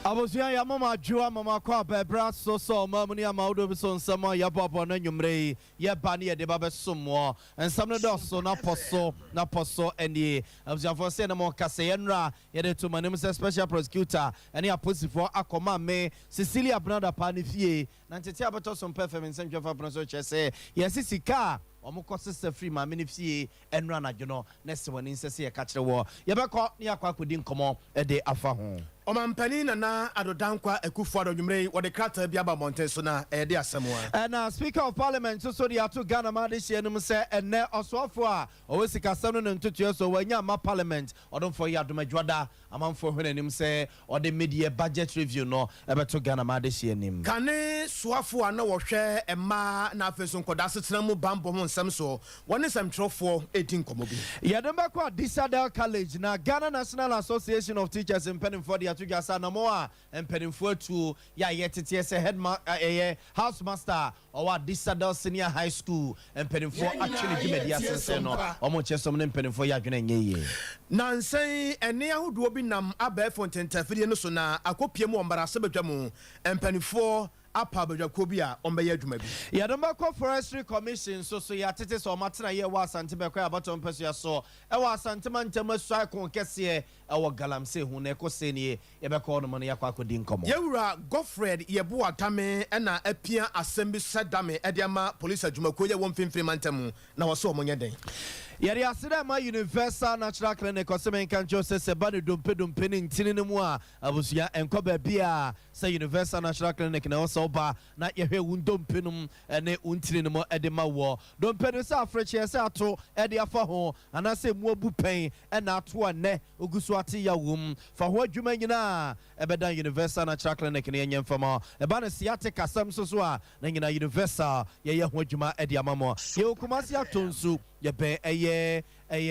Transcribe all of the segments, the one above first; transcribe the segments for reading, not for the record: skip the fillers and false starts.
Abusua, yɛama mo adwo, ama mo akɔ aba. Ɛberɛ aso sɛ ɔma mu ne ama wodoɔ bi so nsɛm a yɛboaboa no anwummerɛ yi, yɛba ne yɛde ba bɛsom wɔ. Nsɛm no dɔso na pɔ so na pɔ so nie. Abusuafoɔ, sɛ ne mo ka sɛ yɛnnora yɛde to m'anim sɛ special prosecutor ɛne apolisifoɔ akɔma me Cecilia Abena Dapaah ne fie na ntete a bɛtɔ so mpɛ fam nsɛntwerɛfoɔ apono so kyerɛ sɛ yɛse sika a wɔn kɔ sesa firi maame no fie ɛnora anadwo no na ɛsɛ wɔn ani nsɛ sɛ yɛka kyerɛ wɔ. Yɛbɛkɔ ne yɛakɔ akɔdi nkɔmmɔ de afa ho. Ɔmampanin Nana Addo Dankwa Akufo-Addo, anwummerɛ yi wɔde krataa bi aba mmɔnten so na ɛyɛ de asɛm a. Ɛna Speaker of Parliament nso so de ato Ghana ma adehyeɛ no mu sɛ ɛnnɛ ɔsoafoɔ a ɔwɔ sikasɛm no ne ntotoeɛ so wanya ama Parliament ɔdomfoɔ yɛ adom adwada amanfoɔ hwɛ n'anim sɛ ɔde mid-year budget review no ɛbɛto Ghana ma adehyeɛ anim. Kane soafoɔ a na wɔhwɛ mmaa na afei nso nkɔdaa asetena mu bambɔ ho nsɛm soɔ, wɔne nsɛmtwerɛfoɔ redi nkɔmmɔ bi. Yɛde bɛkɔ Adisadel College na Ghana National Association of Teachers mpanimfoɔ de ato dwa sɛ anammɔn a mpanimfoɔ atuo yɛ a yɛteteɛ sɛ headma ɛyɛ house master a ɔwɔ Adisadel Senior High School, mpanimfoɔ atwe ne dwumadi asensɛn no, wɔn kyerɛ sɛ wɔn ne mpanimfoɔ yɛ adwene nyɛ yie. Nansa yi, ɛnne ahodoɔ bi nam abɛɛfo ntentafidie no so na akɔpue mu wɔ mmarahyɛbadwa mu. Mpanimfoɔ apa badwakuo bi a wɔbɛyɛ adwuma bi. Yɛde bɛkɔ Forestry Commission nso so. Yɛatete sɛ ɔma tena yɛ wɔ Asante Bɛkɔɛ abatoɔ mpɛsoa so ɛwɔ Asante mantam asuae kɛseɛ ɛwɔ galamsey ho na ɛkɔ sɛ nie. Yɛbɛkɔ hɔnom no yɛakɔ akɔdi nkɔmmɔ. Yɛwura Godfred Yeboah Dame na apia asɛm bi sɛ Dame de ama polisi adwumakuo yɛ wɔ Mfimfini Mantam na wɔsɛ wɔn nyɛ dɛn? Yɛde aseda ma Universal Natural Clinic. Ɔsɛ menka nkyerɛ sɛ sɛ ba ne dompe dompe ne ntini no mu a, abusua, ɛnkɔ baabi a sɛ Universal Natural Clinic na ɛwɔ sɛ woba na yɛhwɛ wo ndompe no mu ne wo ntini no mu de ma woɔ. Dompe no sɛ aferekyeɛ sɛ ato de afa ho anaasɛ mu abu pɛn ɛna ato a nnɛ ogu so ate yaw wom, fa ho adwuma nyinaa ɛbɛdan Universal Natural Clinic no. Yɛnyɛ mfama ɛba no sciatic asɛm nso so a na nyinaa Universal yɛyɛ ho adwuma de ama mo. Yɛwɔ Kumase atɔ nsu, yɛbɛn ɛyɛ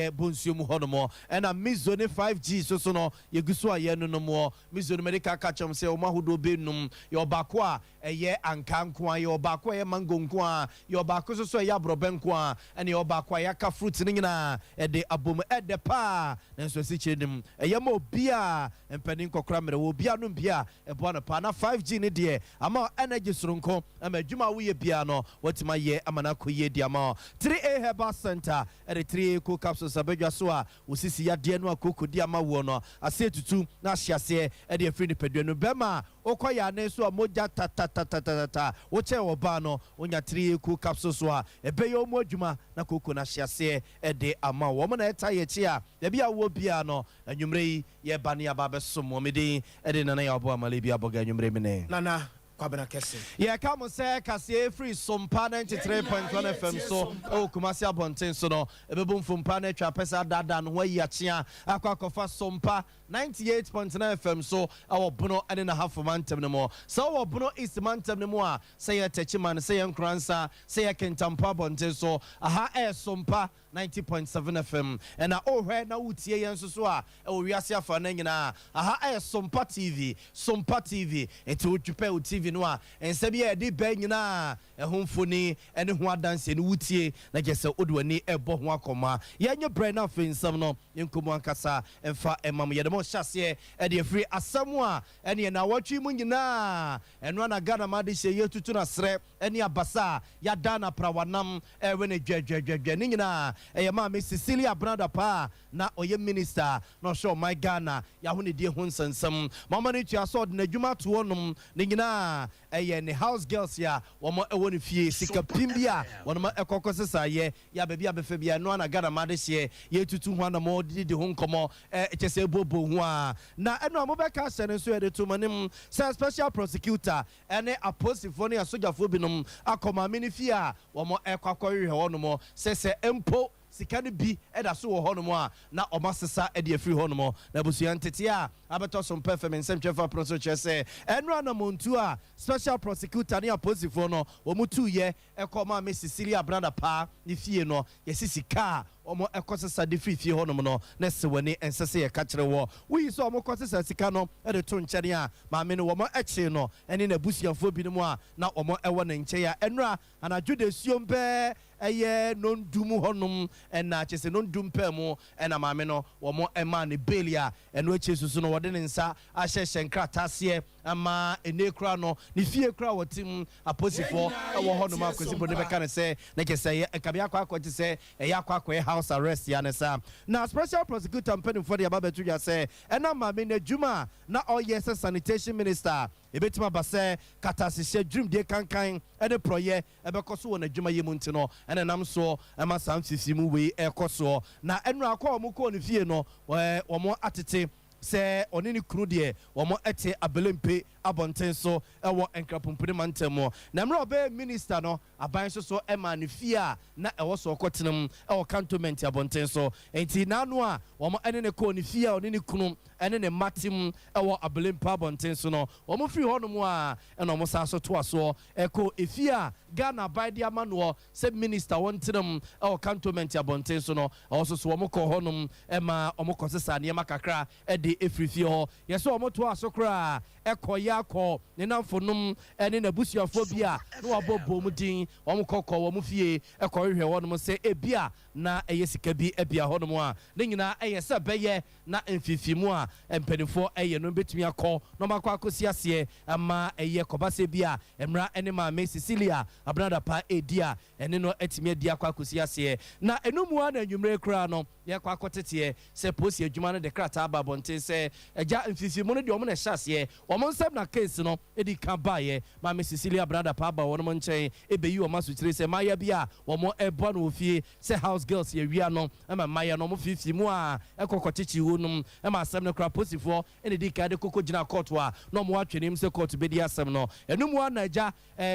Bonsuo mu hɔnom. Ɛna Mizo ne 5G so so no yɛgu so a yɛnonom wɔ Mizo no. Medical ka kyerɛm sɛ ɔmo ahodoɔ bɛnum. Yɛ ɔbaako a ɛyɛ anka nko a, yɛ ɔbaako a ɛyɛ mango nko a, yɛ ɔbaako nso so ɛyɛ aborɔbɛ nko a, ɛne yɛ ɔbaako a yɛaka fruit no nyinaa ɛde abom. Ɛdɛ paa nanso asikyire nim. Ɛyɛ ma obiaa, mpanin, nkɔkora, mmerɛ wɔ obiaa nom bi a ɛboa no paa. Na 5G ne deɛ ama energy soronko ama adwuma a woyɛ biara no watumi ayɛ ama no akɔ yie di ama. 3A Herbal Center ɛde 3A Co capsules abadwa so a wosisi yadeɛ no akoko di ama woɔ no aseɛ tutu na ahyɛ aseɛ ɛde afiri nipadua no. Bɛrima a wokɔ yɛ ane so a mogya tatatatatata wokyɛn ɔbaa no, wonya 3A Co capsules so a ɛbɛyɛ wɔn adwuma na koko no ahyɛ aseɛ ɛde ama wɔn. Na ɛta yɛ akyi a baabi a wowɔ biara no, anwummerɛ yi yɛba ne yɛaba abɛsom wɔn. Din ɛde Nana yɛ ɔbɔ amale bi abɔga. Anwummerɛ mi ne Nana Kwabena Kɛse. Yɛka mo sɛ kaseɛ firi Sompa 93.1 FM so ɛwɔ Kumase abɔnten so no ɛbɛbu mfompa no atwa pɛ sɛ adaadaa no ho ayi akyea akɔ akɔfa Sompa 98.9 FM so ɛwɔ Bono ne Nahafo mantam no mu. Sɛ wowɔ Bono East mantam no mu a, sɛ yɛ Tɛkyiman, sɛ yɛ Nkoransa, sɛ yɛ Kentampo abɔnten so, aha ɛyɛ Sompa 90.7 FM. Ɛna wohwɛ na wotie yɛn nso so a ɛwɔ wiase afa no nyinaa, aha ɛyɛ Sompa TV, Sompa TV. Nti wotwepɛ wo TV no a, nsɛm yi a yɛde bɛn nyinaa ɛho mfoni ɛne ho adanseɛ no wotie na kyerɛ sɛ wode w'ani ɛbɔ ho akɔma. Yɛnyɛ brɛ no afei nsɛm no yɛnkɔmu ankasa ɛmfa ɛma mo. Yɛde mo hyɛ aseɛ ɛde afiri asɛm a ɛne ɛna mu nyinaa ɛno ana Ghana ma de hyɛ yɛtutu no aserɛ ɛne abasa a yɛada no aprawanam ɛwɛ no dwɛdwɛdwɛdwɛ ne nyinaa ɛyɛ maame Cecilia Abena Dapaah na ɔyɛ minister na ɔhwɛ ɔman Ghana yɛahonedie ho nsɛnsɛm. Mama no tua sɛ ɔde n'adwuma to hɔnom ne nyinaa ɛyɛ ne house girls a wɔn ɛwɔ ne fie sika pim bi a wɔn ɛkɔkɔ sesaayɛ yɛ baabi a bɛfɛ bi a. Ɛno ana Ghana ma de hyɛ yɛtutu ho anamɔ didi ho nkɔmɔ kyɛ sɛ ɛbobo ho a na ɛno a mobɛka ahyɛ no nso yɛde to m'anim sɛ special prosecutor ɛne apolisifoɔ ne asogyafoɔ binom akɔ maame no fie a wɔn ɛkɔ akɔhwehwɛ hɔnom sɛ mpo sika no bi ɛda so wɔ hɔnom a na ɔma sesa ɛde afiri hɔnom. Na abusua, ntete a abɛtɔ so mpɛ fam nsɛmtwɛfa pono so kyerɛ sɛ ɛno anamontu a special prosecutor ne apolisifoɔ no wɔn tuyɛ ɛkɔ maame Cecilia Abena Dapaah ne fie no, yɛsi sika a wɔn ɛkɔ sesa de firi fie hɔnom no na ɛsɛ w'ani ɛnsɛ sɛ yɛka kyerɛ wɔ woyi sɛ wɔn kɔ sesa sika no ɛde to nkyɛn a maame no wɔn ɛkye no ɛne n'abusuafoɔ binom a na wɔn ɛwɔ ne nkyɛn a ɛnora anadwo de suom bɛɛ. ɛyɛ nondum hɔnom ɛna kyɛ sɛ nondum pɛɛ mu ɛna maame no wɔn ɛmaa ne bail a ɛno akyi soso no wɔde ne nsa ahyehyɛ nkrataa ama ene kora no ne fie kora wɔte mu aposifoɔ ɛwɔ hɔnom a Kwasi Broni bɛka ne sɛ ne kyɛ sɛ ɛyɛ nkabe akɔ akɔ te sɛ ɛyɛ akɔ akɔyɛ house arrest ya ne sa. Na special prosecutor mpanimfoɔ de aba bɛto dwa sɛ ɛna maame n'adwuma a na ɔyɛ sɛ sanitation minister, ebɛtumi aba sɛ katahyehyɛ dwurimdie kankan ɛne porɔyɛ ɛbɛkɔ so wɔ n'adwuma yi mu, nti no ɛna nam soɔ ɛma saa mfifiri mu wei ɛkɔ soɔ. Na ɛnura akɔ a wɔn kɔɔ ne fie no, wɔn atete sɛ ɔne ne kunu deɛ wɔn ɛte Abelempe abɔnten so ɛwɔ Nkrapompone mantam mu. Na mmerɛ ɔbɛyɛ minister no, aban nso so ɛma ne fie a na ɛwɔ so ɔkɔtena mu ɛwɔ Cantonment abɔnten so. Nti n'ano a wɔn ɛne ne kɔɔ ne fie a ɔne ne kunu ɛne ne mma te mu ɛwɔ Abelempe abɔnten so no, wɔn firi hɔnom a ɛna wɔn san so toa soɔ ɛkɔ efie a Ghana aban de ama noɔ sɛ minister wɔn tena mu ɛwɔ Cantonment abɔnten so no. Ɛwɔ so so wɔn kɔ hɔnom ɛma wɔn kɔ sesa nneɛma kakra ɛde efiri fie hɔ. Yɛsɛ wɔn toa so koraa ɛkɔ yɛ akɔ ne namfonom ɛne n'abusuafoɔ bi a na wabɔ bɔ mu din. Wɔn kɔkɔ wɔn fie ɛkɔhwehwɛ hɔnom sɛ ebi a na ɛyɛ sika bi ɛbea hɔnom a ne nyinaa ɛyɛ sɛ bɛyɛ na mfifimu a mpanimfoɔ ɛyɛ no bɛtumi akɔ na wɔn akɔ akɔsi aseɛ ama ɛyɛ kɔbasɛ bi a mmara ɛne maame Cecilia Abena Dapaah edi a ɛne no atumi adi akɔ akɔsi aseɛ. Na enum a na anwummerɛ koraa no yɛkɔ akɔteteɛ sɛ polisi adwuma no de krataa aba abɔnten sɛ agya mfifimu no deɛ, wɔn na ɛhyɛ aseɛ, wɔn nsɛm na case no edi kan baayɛ. Maame Cecilia Abena Dapaah aba wɔn nkyɛn ebeyi wɔn asotire sɛ mmaayɛ bi a wɔn ɛboa no wɔ fie sɛ house girls yɛ wia no ɛma mmaayɛ no wɔn fifi mu a ɛkɔ kɔkyekye wo nom ɛma asɛm no kora polisifoɔ ɛna edi kan de koko gyina court a na wɔn atwe nim sɛ court bɛdi asɛm no. Ɛnum a na agya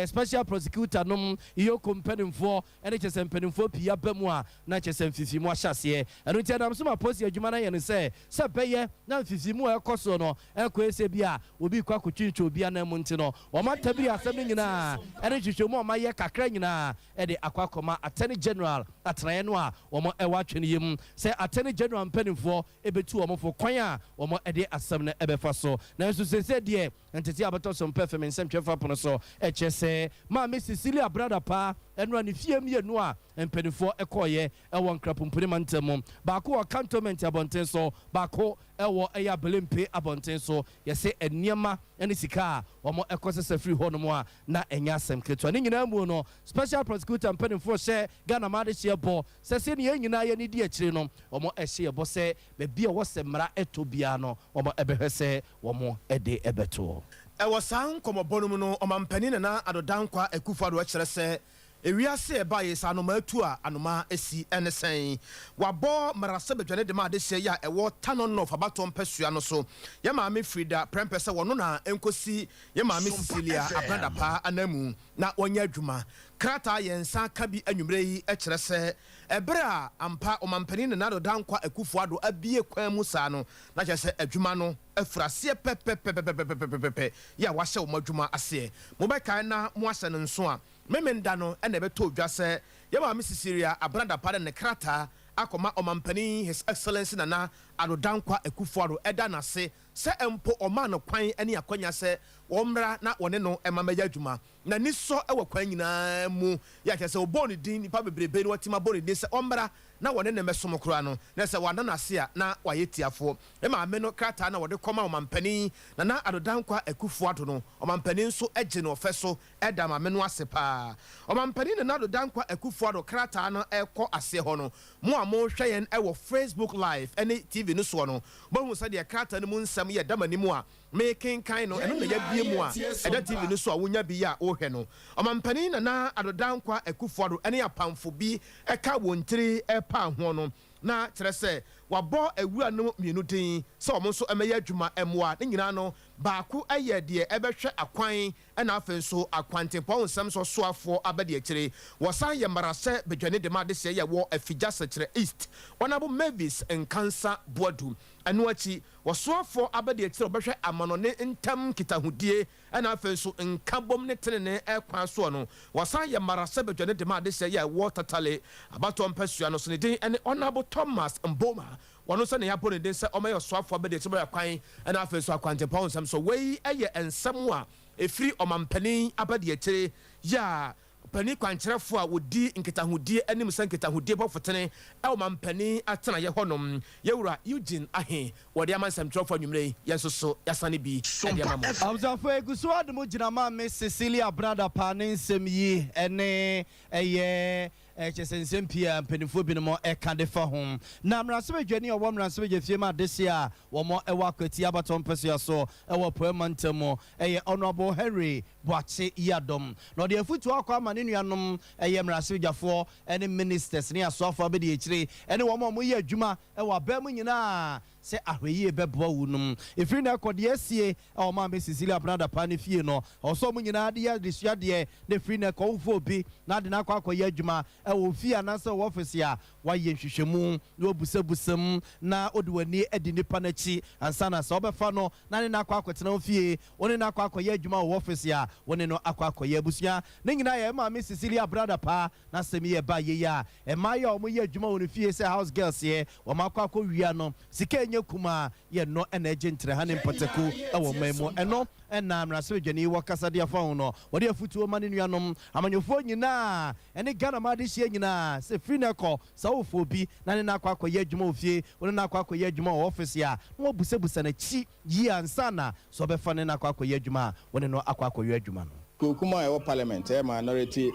special prosecutor nom EOCO mpanimfoɔ ɛne kyɛ sɛ mpanimfoɔ pii aba mu a na kyɛ sɛ mfifi mu ahyɛ aseɛ. Ɛno nti ɛnam so ma polisi adwuma no yɛ no sɛ bɛyɛ na mfifi mu a ɛkɔ so no ɛkɔ ɛsɛ bi a obi kɔ akɔtwintwa obi anan mu, nti no wɔn atabiri asɛm no nyinaa ɛne nhwehwɛmu a wɔayɛ kakra nyinaa ɛde akɔ akɔma Attorney General atenaeɛ no a wɔn ɛwɔ atwe no yam sɛ Attorney General mpanimfoɔ ɛbɛtu wɔn fo kwan a wɔn ɛde asɛm no ɛbɛfa so. Nanso sese deɛ ntete a bɛtɔ so mpɛ fam nsɛmtwerɛfo apono so ɛkyerɛ sɛ maame Cecilia Abena Dapaah ɛno a ne fie mmienu a mpanimfoɔ ɛkɔɔyɛ ɛwɔ Nkrapompone mantam mu, baako wɔ Cantonment abɔnten so, baako ɛwɔ ɛyɛ Abelempe abɔnten so, yɛsɛ nneɛma ne sika a wɔn ɛkɔ sesa firi hɔnom a na ɛnyɛ asɛm ketewa. Ne nyinaa mu no, special prosecutor mpanimfoɔ hyɛ Ghana maa de hyɛ bɔ sɛ sɛ ne yɛn nyinaa yɛ ne di akyire no, wɔn ɛhyɛ yɛ bɔ sɛ baabi a wɔsɛ mmara ɛtɔ biara no, wɔn ɛbɛhwɛ sɛ wɔn ɛde ɛbɛtoɔ. Ɛwɔ saa nkɔmmɔbɔ no mu no, ɔmampanin Nana Addo Dankwa Akufo Addo kyerɛ sɛ ewiase ɛba yɛ sɛ anoma atu a anoma esi ɛne sɛn wabɔ mmarahyɛbadwane de ma adehyɛ yi a ɛwɔ Tano North abatoɔ mpɛsua no so, yɛ maame Frida Prɛmpɛ, sɛ wɔno na nkosi yɛ maame Cecilia Abena Dapaah anamu na wɔnyɛ adwuma. Krataa yɛn nsa ka bi anwummerɛ yi kyerɛ sɛ ɛberɛ a ampa ɔmampanin Nana Addo Dankwa Akufo Addo abie kwan mu saa no, na kyerɛ sɛ adwuma no afiri aseɛ pɛpɛpɛpɛpɛpɛpɛ yɛ a wahyɛ wɔn adwuma aseɛ. Mobɛkae na mo ahyɛ no nso a Memenda no ɛna ɛbɛtɔ dwa sɛ yɛ maame Cecilia Abena Dapaah de ne krataa akɔma ɔmampanin His Excellency Nana Addo Dankwa Akufo Addo, ɛda n'ase sɛ mpo ɔmaa no kwan ne akwanya sɛ wɔmmra na wɔne no ɛma mɛyɛ adwuma na ni sɔ ɛwɔ kwan nyinaa mu yɛ akyerɛ sɛ ɔbɔɔ ne din nipa bebrebe no wɔtumi abɔ ne din sɛ ɔmmra na wɔne ne mɛsom koraa no na sɛ wɔana n'ase a na wayɛ tiafoɔ. Maame no krataa na wɔde kɔma ɔmampanin Nana Addo Dankwa Akufo Addo no, ɔmampanin nso gye no ɔfɛ so ɛda maame no ase paa. Ɔmampanin Nana Addo Dankwa Akufo Addo krataa no ɛkɔ aseɛ hɔ no, mo a mohwɛ yɛn ɛwɔ Facebook Live ɛne TV no soɔ no, moahu sɛdeɛ krataa no mu nsɛm yɛ dama anim a mekenkan no. Ɛno na yɛabie mu a ɛda TV no so a wonya bi a wohwɛ no. Ɔmampanin Nana Addo Dankwa Akufo Addo ɛne apamfo bi ɛka wɔn tiri ɛpa ho no na kyerɛ sɛ wabɔ awura no mmienu din sɛ wɔn nso ɛmɛyɛ adwuma mmoa ne nyinaa no. Baako yɛ deɛ ɛbɛhwɛ akwan ɛna afei nso akwantempɔn nsɛm so soafoɔ abɛde akyire, wɔsan yɛ mmarahyɛ badwani de ma adehyɛ yɛ wɔ Afigya Sɛkyerɛ East, Honourable Mavis Nkansa Boadu. Ɛno akyi, wɔsoafoɔ abɛde akyire a wɔbɛhwɛ amanɔne ntam nkitahodie ɛna afei nso nkabom ne tenene ɛkwan soɔ no, wɔsan yɛ mmarahyɛ badwani de ma adehyɛ yɛ wɔ Tatale abatoɔ mpasua no so, ne din ɛne Honourable Thomas Mboma. Wɔn nso na yɛabɔ ne din sɛ ɔmɛyɛ ɔsoafoɔ abɛde akyire bɛyɛ kwan ɛna afei nso akwantempɔn nsɛm so. Wei ɛyɛ nsɛm a ɛfiri ɔmampanin abɛde akyire yɛ a Ɔpanin kwankyerɛfoɔ a ɔdi nkitahodie anim sɛ nkitahodie bɔfotene wɔ mampanin atenaeɛ hɔnom, Yɛwura Eugene Ahe, wɔde ama nsɛmtwerɛfoɔ anwummerɛ yi, yɛn nso so yɛasane bi de ama mo. Abusuafoɔ egu so adom gyina Maame Cecilia Brada paa ne nsɛm yi ne ɛyɛ kyerɛ sɛ nsɛm pii a mpanimfoɔ binom ka de fa ho. Na mmarahyɛbadwani a ɔwɔ mmarahyɛbadwafie mu adehye a wɔn wɔ Akwatia abatoɔ mpɛsoa so wɔ Apueɛ mantam mu yɛ Honourable Henry Boakye Yiadom. Na ɔde afutuo akɔ ama ne nuanom ɛyɛ mmarahyɛbadwafoɔ ne ministers ne asoafoɔ abadiakyire ne wɔn a wɔyɛ adwuma wɔ aban mu nyinaa sɛ ahwɛyie bɛboa wo nom. Ɛfiri nnɛ kɔ, deɛ asie wɔ Maame Cecilia Abena Dapaah ne fie no, ɛwɔ sɛ wɔn nyinaa de yɛ adesuadeɛ, na ɛfiri nnɛ kɔ, wofa obi na ade no akɔ akɔyɛ adwuma wɔ wo fie anaasɛ wɔ ɔfese a, woayɛ nhwehwɛmu na woabusabusa mu na wode w'ani adi nipa no akyi ansa na sɛ wobɛfa no na ne no akɔ akɔtena wo fie, wo ne no akɔ akɔyɛ adwuma wɔ wo ɔfese a, wo ne no akɔ akɔyɛ abusua. Ne nyinaa yɛ Maame Cecilia Abena Dapaah n'asɛm yi a ɛbaa yei a mmayewa a wɔyɛ adwuma wɔ ne fie sɛ house girls yɛ wɔn akɔ akɔwia no sika a ɛnyɛ kumaa yɛ no na ɛgye ntrɛha ne mpataku wɔ ɔman mu. Ɛno na mmarahyɛbadwani yi wɔ kasa de afa ho no. Wɔde afutuo ma ne nuanom amanyɔfoɔ nyinaa ne Ghana mmaa adehyeɛ nyinaa sɛ firi nnɛ kɔ sɛ wofo obi na ne no akɔ akɔyɛ adwuma wɔ fie, wo ne no akɔ akɔyɛ adwuma wɔ ɔfese a, na wabusabusa n'akyi yie ansa na sɛ ɔbɛfa ne no akɔ akɔyɛ adwuma a, wo ne no akɔ akɔyɔ adwuma no. Kuo kumaa a ɛwɔ parliament ɛyɛ minority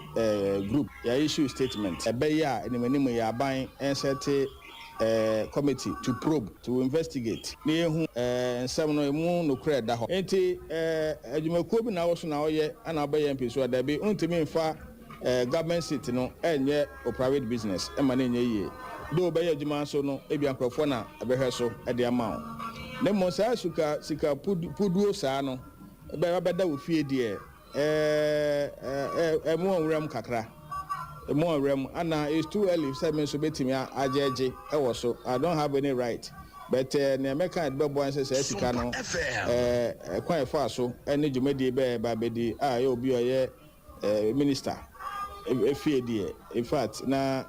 group yɛ issue statement ɛbɛyɛ a anim anim yi aban nsɛte committee to probe to investigate na yɛhu nsɛm no ɛmu nokorɛ ɛda hɔ. Nti adwumakuo bi na wo so na woyɛ ɛna wobɛyɛ MP so a dabi wontumi nfa government seat no ɛnyɛ wo private business ɛma no nyɛ yie though wobɛyɛ adwuma nso no ebia nkorɔfoɔ na ɛbɛhwɛ so de ama wo na mmom saa suka sika puduo saa no bɛba bɛda wo fie deɛ ɛɛ ɛmu ɔnwura mu kakra ɛmu ɔnwura mu ana it's too early sɛ me nso bɛtumi agyɛgye ɛwɔ so. I don't have any right, but nea mɛka ɛde bɛboa sɛ saa sika no ɛkwan ɛfa so ɛne dwumadie bɛɛ ba bɛdi a ɛyɛ obi a ɔyɛ minister efie deɛ, in fact na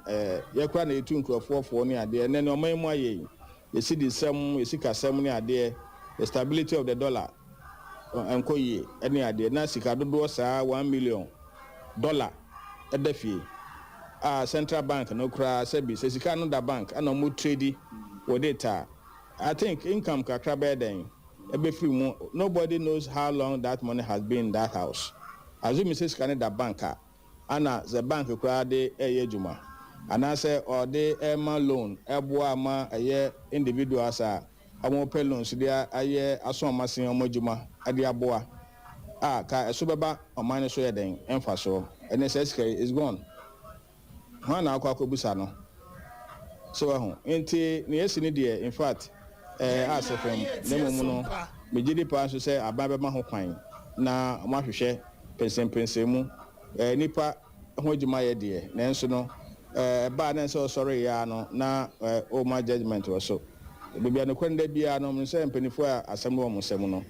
yɛkora na yɛtu nkurɔfoɔ foɔ ne adeɛ. Ɛnɛ ne ɔman mu ayɛ yi, yɛsi di nsɛm, yɛsi kasɛm ne adeɛ, the stability of the dollar nkɔ yie ne adeɛ, na sika dodoɔ saa $1 million ɛda fie a central bank no koraa, sɛbi sɛ sika no da bank ɛna ɔmo trade wɔ data, I think income kakra bɛyɛ dɛn ɛbɛfiri mu. Nobody knows how long that money has been in that house. Assume sɛ sika no da bank a, ana sɛ bank koraa de ɛyɛ adwuma anaasɛ ɔde ɛma loan ɛboa ama ɛyɛ individuals a wɔn pɛ loans de ayɛ aso ɔmo asen wɔn adwuma de aboa a ka ɛso bɛba ɔman no so yɛ den ɛmfa soɔ. Ɛnɛ sɛ sika is gone, hɔn na akɔ akɔbusa no so ɛho. Nti nea esi ne deɛ, in fact, asɛ fam na mmom no megye di paa nso sɛ aban bɛma ho kwan na wɔn ahwehwɛ pɛnsɛmpɛnsɛn mu nipa ho adwuma yɛ deɛ, nanso no ɛbaa na sɛ ɔsɔre yɛ no na ɔma judgement wɔ so beebi a nokorɛ no da biara no sɛ mpanimfoɔ a asɛm wɔ wɔn nsam no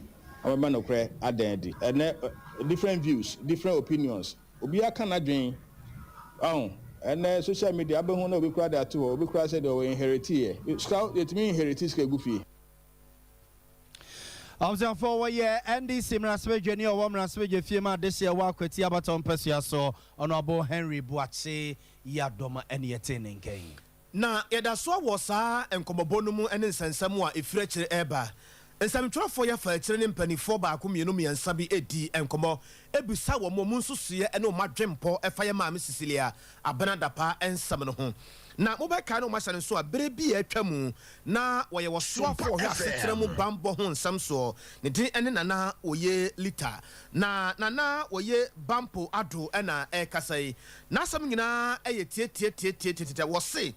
wɔbɛma nokorɛ adan adi. Ɛnɛ different views, different opinions, obiara ka n'adwen ɔn. Ɛnɛ social media abɛhu na obi kura de ato hɔ, obi kura sɛ deɛ ɔwɔ inherit yɛ sika, yɛtumi inherit sika egu fie. Abusuafoɔ, wɔyɛ NDC mmarahyɛbadwani a ɔwɔ mmarahyɛbadwa fie mu adehyeɛ wɔ Akwati abatɔ mpɛsua so, Honourable Henry Boakye Yiadom, ɛne yɛte ne nkɛn. Na yɛda so wɔ saa nkɔmmɔbɔ no mu ne nsɛnsɛm a ɛfiri akyire ɛreba. Nsɛmtwerɛfoɔ yɛfa akyire ne mpanimfoɔ baako, mmienu, mmiɛnsa bi ɛdi nkɔmmɔ ebisa wɔn mu nsosoeɛ ne wɔn adwempɔ ɛfa yɛ Maame Cecilia Abena Dapaah nsɛm no ho. Na mobɛkae no, wɔn ahyɛ no nso a bere bi a atwa mu na wɔyɛ wɔsoafoɔ ɔhwɛ asetena mu bambɔ ho nsɛm soɔ, ne din ne Nana Oye Lithur, na Nana Oye Bampo Ado ɛna ɛrekasa yi. N'asɛm nyinaa ɛyɛ tietietietietietiɛ. Wɔse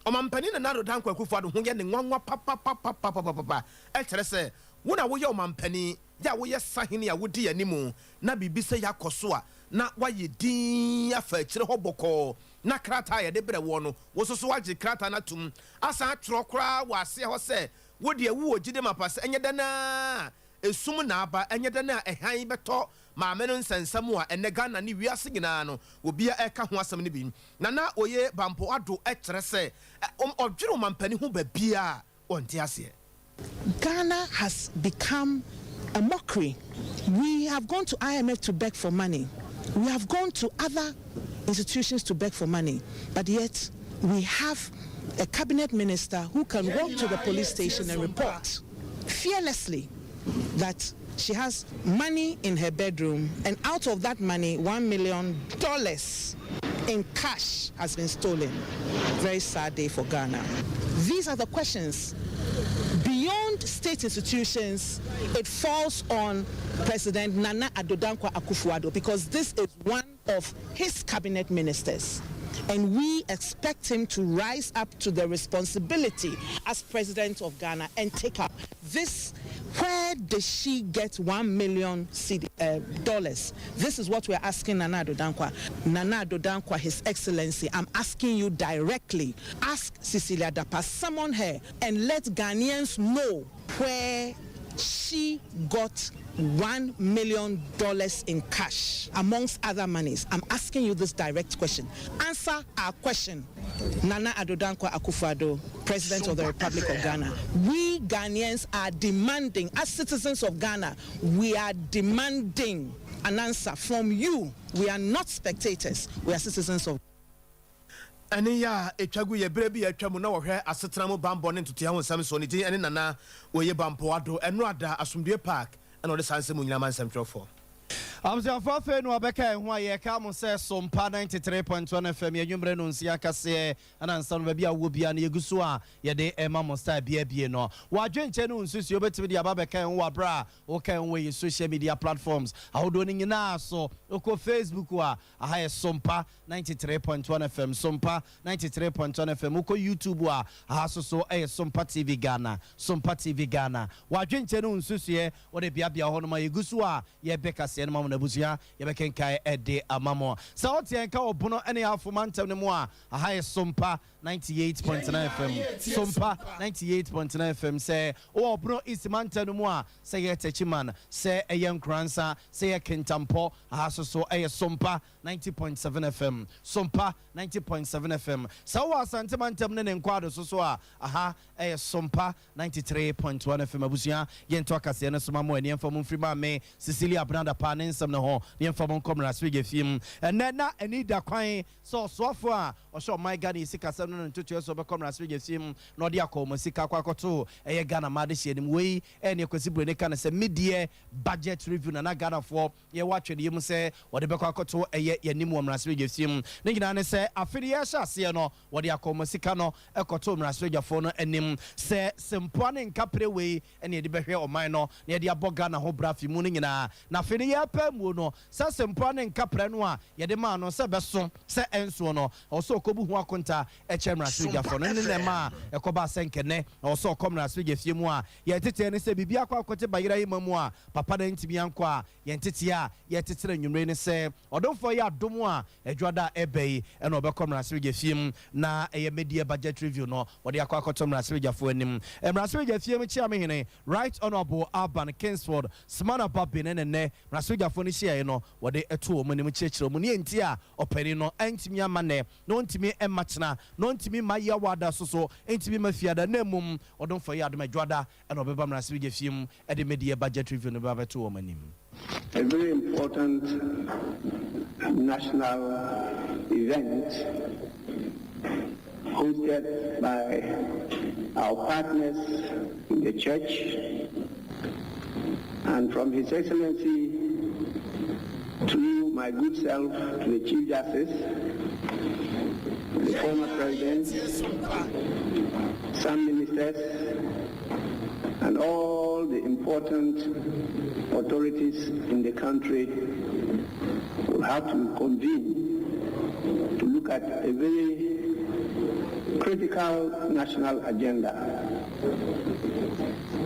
ɔmampanin Nana Addo Dankwa Akufo Addo ho yɛ ne nwanwa papapapapapapa. Ɛkyerɛ sɛ wo na woyɛ ɔmampanin yɛ a woyɛ sahene a wodi anim na biribi sɛ yɛakɔ so a na wayɛ din afa akyire hɔ bɔkɔɔ, na krataa a yɛde brɛ woɔ no, wo nso so wagye krataa no atom asan atwerɛ koraa wɔ aseɛ hɔ sɛ wo deɛ wowɔ gyide mapa sɛ ɛnyɛ dɛn a esum na aba, ɛnyɛ dɛn a ɛhan bɛtɔ maame no nsɛnsɛm a ɛnɛ Ghana ne wiase nyinaa no obia ɛka ho asɛm no bi. Nana Oye Bampo Ado kyerɛ sɛ ɔdwene ɔmampani ho baabiaa ɔnte aseɛ. Ghana has become a mockery. We have gone to IMF to beg for money. We have gone to other institutions to beg for money, but yet we have a cabinet minister who can walk to the police station and report fearlessly that she has money in her bedroom, and out of that money, $1 million in cash has been stolen. Very sad day for Ghana. These are the questions. Beyond state institutions, it falls on President Nana Addo Dankwa Akufo-Addo because this is one of his cabinet ministers. And we expect him to rise up to the responsibility as president of Ghana and take up this. Where does she get 1 million cedi, dollars? This is what we're asking Nana Addo Dankwa. Nana Addo Dankwa, His Excellency, I'm asking you directly. Ask Cecilia Dapaah, summon her, and let Ghanaians know where she got $1 million in cash, amongst other monies. I'm asking you this direct question. Answer our question. Nana Addo Dankwa Akufo-Addo, President of the Republic of Ghana. We Ghanaians are demanding, as citizens of Ghana, we are demanding an answer from you. We are not spectators. We are citizens of Ɛne yɛ a ɛtwa gu yɛ berɛ bi atwa mu na wɔhwɛ asetena mu bambɔ ne ntotoa ho nsɛm so ne din ɛne Nana Oye Bampo Ado. Ɛno ada Asomdue Park ɛna ɔde saa nsɛm mu nyinaa ma nsɛmtwerɛfoɔ. Abusuafo, afei no wabɛka ɛho a yɛka mo sɛ Sompa 93.1 FM yɛnwummerɛ no nsia kaseɛ ɛna nsa no baabi a wowɔ bia no yɛgu so a yɛde ɛma mo style biabie no wɔadwenkyɛ no nsusuo wobɛtumi de aba bɛka ɛho wɔ aberɛ a woka ɛho wɔ yɛ social media platforms ahodoɔ no nyinaa so. Wokɔ Facebook a, aha yɛ Sompa 93.1 FM, Sompa 93.1 FM. Wokɔ YouTube a, aha so so ɛyɛ Sompa TV Ghana, Sompa TV Ghana. Wɔadwenkyɛ no nsusuɛ wode beabea hɔ nom a yɛgu so a yɛbɛ kaseɛ no ma mo no abusua yɛbɛkenkae ɛde ama mo. Sɛ woteɛ nka wɔ Bono ne Afoma ntɛm no mu a, aha yɛ Sompa 98.9 FM, Sompa 98.9 FM. Sɛ wowɔ Bono East mantam no mu a, sɛ yɛ Techiman, sɛ ɛyɛ Nkoransa, sɛ yɛ Kintampɔ, aha so so ɛyɛ Sompa 90.7 FM, Sompa 90.7 FM. Sɛ wowɔ Asante mantam ne ne nkwaado so so a, aha ɛyɛ Sompa 93.1 FM. Abusua, yɛnto akaseɛ no so ma mo ani yɛmfa mo mfiri maame Cecilia Abena Dapaah ne nsɛm no ho ne yɛmfa mo nkɔ mmarahyɛbadwa fie mu. Ɛnɛ na ani da kwan sɛ ɔsoafoɔ a ɔhyɛ ɔman Ghana yi sikasɛm no no ntotoɛ so ɔbɛkɔ mmarahyɛbadwa fie mu na ɔde akɔ ɔmo sika akɔ akɔto ɛyɛ Ghana ma adehyɛ anim. Wei ɛne Kwasi Buroni ka no sɛ mid-year budget review na na Ghanafoɔ yɛwɔ atwɛdeɛ mu sɛ wɔde bɛkɔ akɔto ɛyɛ yɛnim wɔ mmarahyɛbadwa fie mu. Ne nyinaa ne sɛ afe no yɛhyɛ aseɛ no, wɔde akɔ ɔmo sika no ɛkɔto mmarahyɛbadwafoɔ no anim sɛ sempoa ne nkapere wei ɛne yɛde bɛhwɛ ɔman no na yɛde abɔ Ghana ho bra afi mu no nyinaa. Na afei no yɛpɛ muo no sɛ sempoa ne nkaprɛ no a yɛde maa no sɛ bɛso sɛ ɛnsoɔ no, ɔwɔ sɛ ɔkɔbu ho akonta ɛkyɛ mmarahyɛbadwafoɔ no ne nɛma a ɛkɔba sɛ nkɛnɛ na ɔwɔ sɛ ɔkɔ mmarahyɛbadwa fie mu a yɛteteɛ ne sɛ biribi akɔ akɔte bayera yi ma mu a papa no ntumi ankɔ a yɛntete a yɛtetere nnwumire ne sɛ ɔdomfoɔ yɛ adom a adwada a ɛbɛ yi ɛna ɔbɛkɔ mmarahyɛbadwa fie mu na ɛyɛ mid-year budget review no wɔde akɔ akɔtɔ mmarahyɛbadwafoɔ anim. Mmarahyɛbadwa fie mu kyeamehene, Right Honourable Alban Kingsford Sumana Bagbin, ne nɛ mmarahyɛbadwafoɔ no hyiaeɛ no wɔde ɛto wɔn anim kyerɛkyerɛ mu ne yɛnti a ɔpanin no ɛntumi ama nɛ na ɔntumi ɛma kyena na ɔntumi ma yɛwada so so ɛntumi ma fiada na mmom ɔdomfoɔ yɛ adom adwada ɛna ɔbɛba mmarahyɛbadwa fie mu ɛde mid-year budget review no bɛba bɛto wɔn anim. A very important national event hosted by our partners in the church and from His Excellency through my good self to the Chief Justice, the former President, some ministers, and all the important authorities in the country will have to convene to look at a very critical national agenda.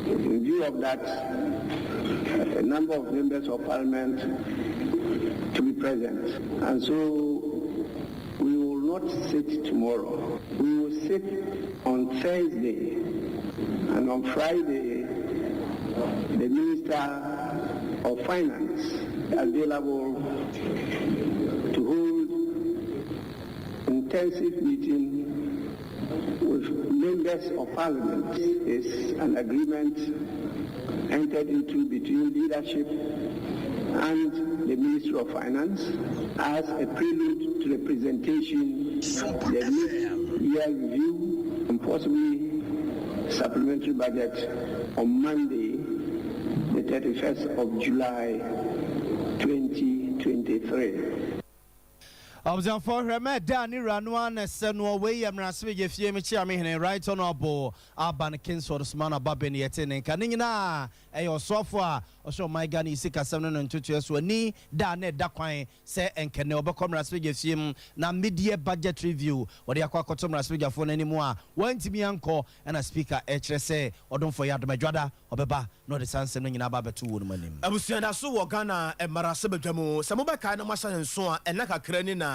In view of that, a number of members of parliament to be present. And so we will not sit tomorrow. We will sit on Thursday, and on Friday, the Minister of Finance available to hold intensive meeting with members of parliament. Is an agreement entered into between leadership and the Ministry of Finance as a prelude. to the presentation, the mid-year review, and possibly supplementary budget on Monday, the 31st of July 2023. Abusuafoɔ, hwɛ mɛ da ne wura no ara na ɛsɛ noɔ. Wei yɛ mmarahyɛbadwa fie mekyea me hene, Right Honourable Alban Kingsford Sumana Bagbin. Yɛte ne nka ne nyinaa ɛyɛ ɔsoafoɔ a ɔhwɛ ɔman Ghana yi sikasɛm ne ne ntotoeɛ so ani da na ɛda kwan sɛ ɛnkɛnɛ ɔbɛkɔ mmarahyɛbadwa fie mu na mid-year budget review wɔde akɔ akɔto mmarahyɛbadwafoɔ no anim a wɔantumi ankɔ. Ɛna Speaker ɛkyerɛ sɛ ɔdomfoɔ yɛ adom adwada ɔbɛba na ɔde saa nsɛm no nyinaa ba abɛto wɔn anim. Abusua da so wɔ Ghana mmarahyɛbadwa mu. Sɛ mobɛkae na moahyɛ no nso a, ɛnna kakra ni na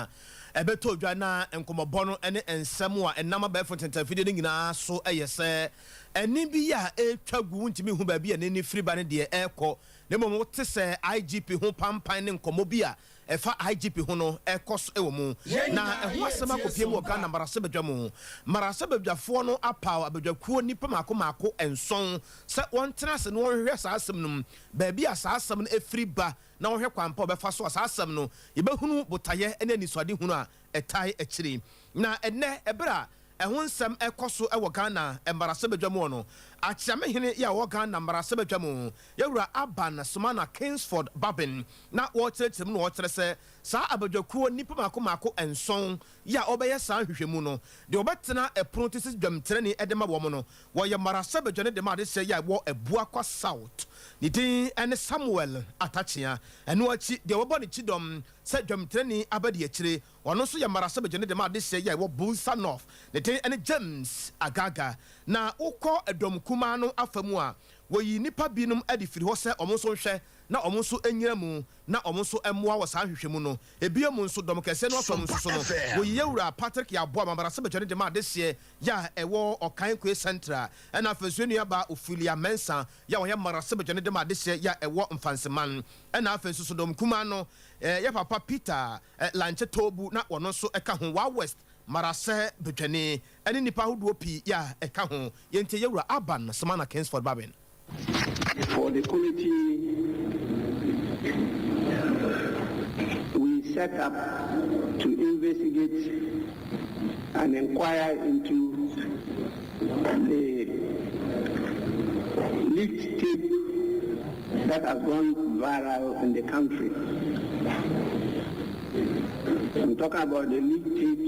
ɛbɛtɔɔ dwa na nkɔmmɔbɔ no ne nsɛm a ɛnam abɛɛfo ntɛntɛmfidie no nyinaa so yɛ sɛ ɛnne bi a ɛretwa gu, wontumi nhu baabi a ɛnne no firi ba ne deɛ ɛrekɔ, na mmom wote sɛ IGP ho pampan ne nkɔmmɔ bi a ɛfa IGP ho no rekɔ so wɔ mu. Na ɛho asɛm akɔpue mu wɔ Ghana mmarahyɛbadwa mu. Mmarahyɛbadwafoɔ no apaw abadwakuo nnipa mmaako mmaako nson sɛ wɔntena ase na wɔnhwehwɛ saa asɛm no mu, baabi a saa asɛm no firi ba, na wɔnhwɛ kwan pa a wɔbɛfa so a saa asɛm no yɛbɛhunu botaeɛ ne anisoadehunu a ɛtae akyire. Na ɛnnɛ, ɛberɛ a ɛho nsɛm rekɔ so wɔ Ghana mmarahyɛbadwa mu no, Akyeamehene yi a ɔwɔ Ghana mmarahyɛbadwa mu, Yɛwura Alban Sumana Kingsford Bagbin, na wɔrekyerɛkyerɛ mu na wɔkyerɛ sɛ saa abadwakuo nnipa mmaako mmaako nson yi a wɔbɛyɛ saa nhwehwɛmu no, deɛ wɔbɛtena ɛpono ti sɛ dwamtenani de ma wɔn no, wɔyɛ mmarahyɛbadwa no de ma adehyeɛ yi a ɛwɔ Abuakwa South. Ne din ne Samuel Atakyea. Ɛno akyi, deɛ wɔbɔ ne kyidɔm sɛ dwamtenani abadiakyire, Ɔno nso yɛ mmarahyɛbadwani de ma adehyeɛ yi a ɛwɔ Builsa North. Ne din ne James Agaga. Na wokɔ dɔm kumaa no afa mu a, wɔyii nnipa binom de firi hɔ sɛ wɔn nso nhwɛ na wɔn nso nnyina mu na wɔn nso mmoa wɔ saa nhwehwɛmu no. Bio mu nso, dɔm kɛseɛ no afa mu nso so no, wɔyii Yɛwura Patrick Yaw Boamah mmarahyɛbadwani de ma adehyeɛ yi a ɛwɔ Okainkoe Central ɛna afei nso yɛn nuabaa Ophelia Mensah yi a ɔyɛ mmarahyɛbadwani de ma adehyeɛ yi a ɛwɔ Mfanseman ɛna afei nso so dɔm kumaa no yɛ papa Peter Lanche Tobu na wɔno nso ka ho, Wa West Marasɛ Badwani ne nnipa ahodoɔ pii a ɛka ho. Yɛntie Yɛwura Alban Sumana Kingsford Bagbin. For the committee we set up to investigate and inquire into the leaked tape that has gone viral in the country. I'm talking about the leaked tapes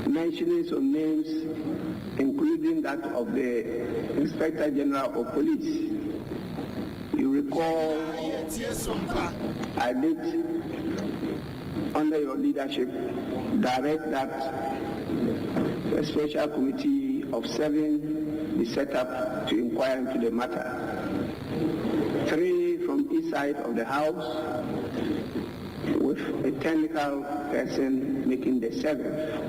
mentioning some names, including that of the Inspector General of Police. You recall I did, under your leadership, direct that a special committee of 7 be set up to inquire into the matter. 3 from each side of the house, with a technical person making the 7th.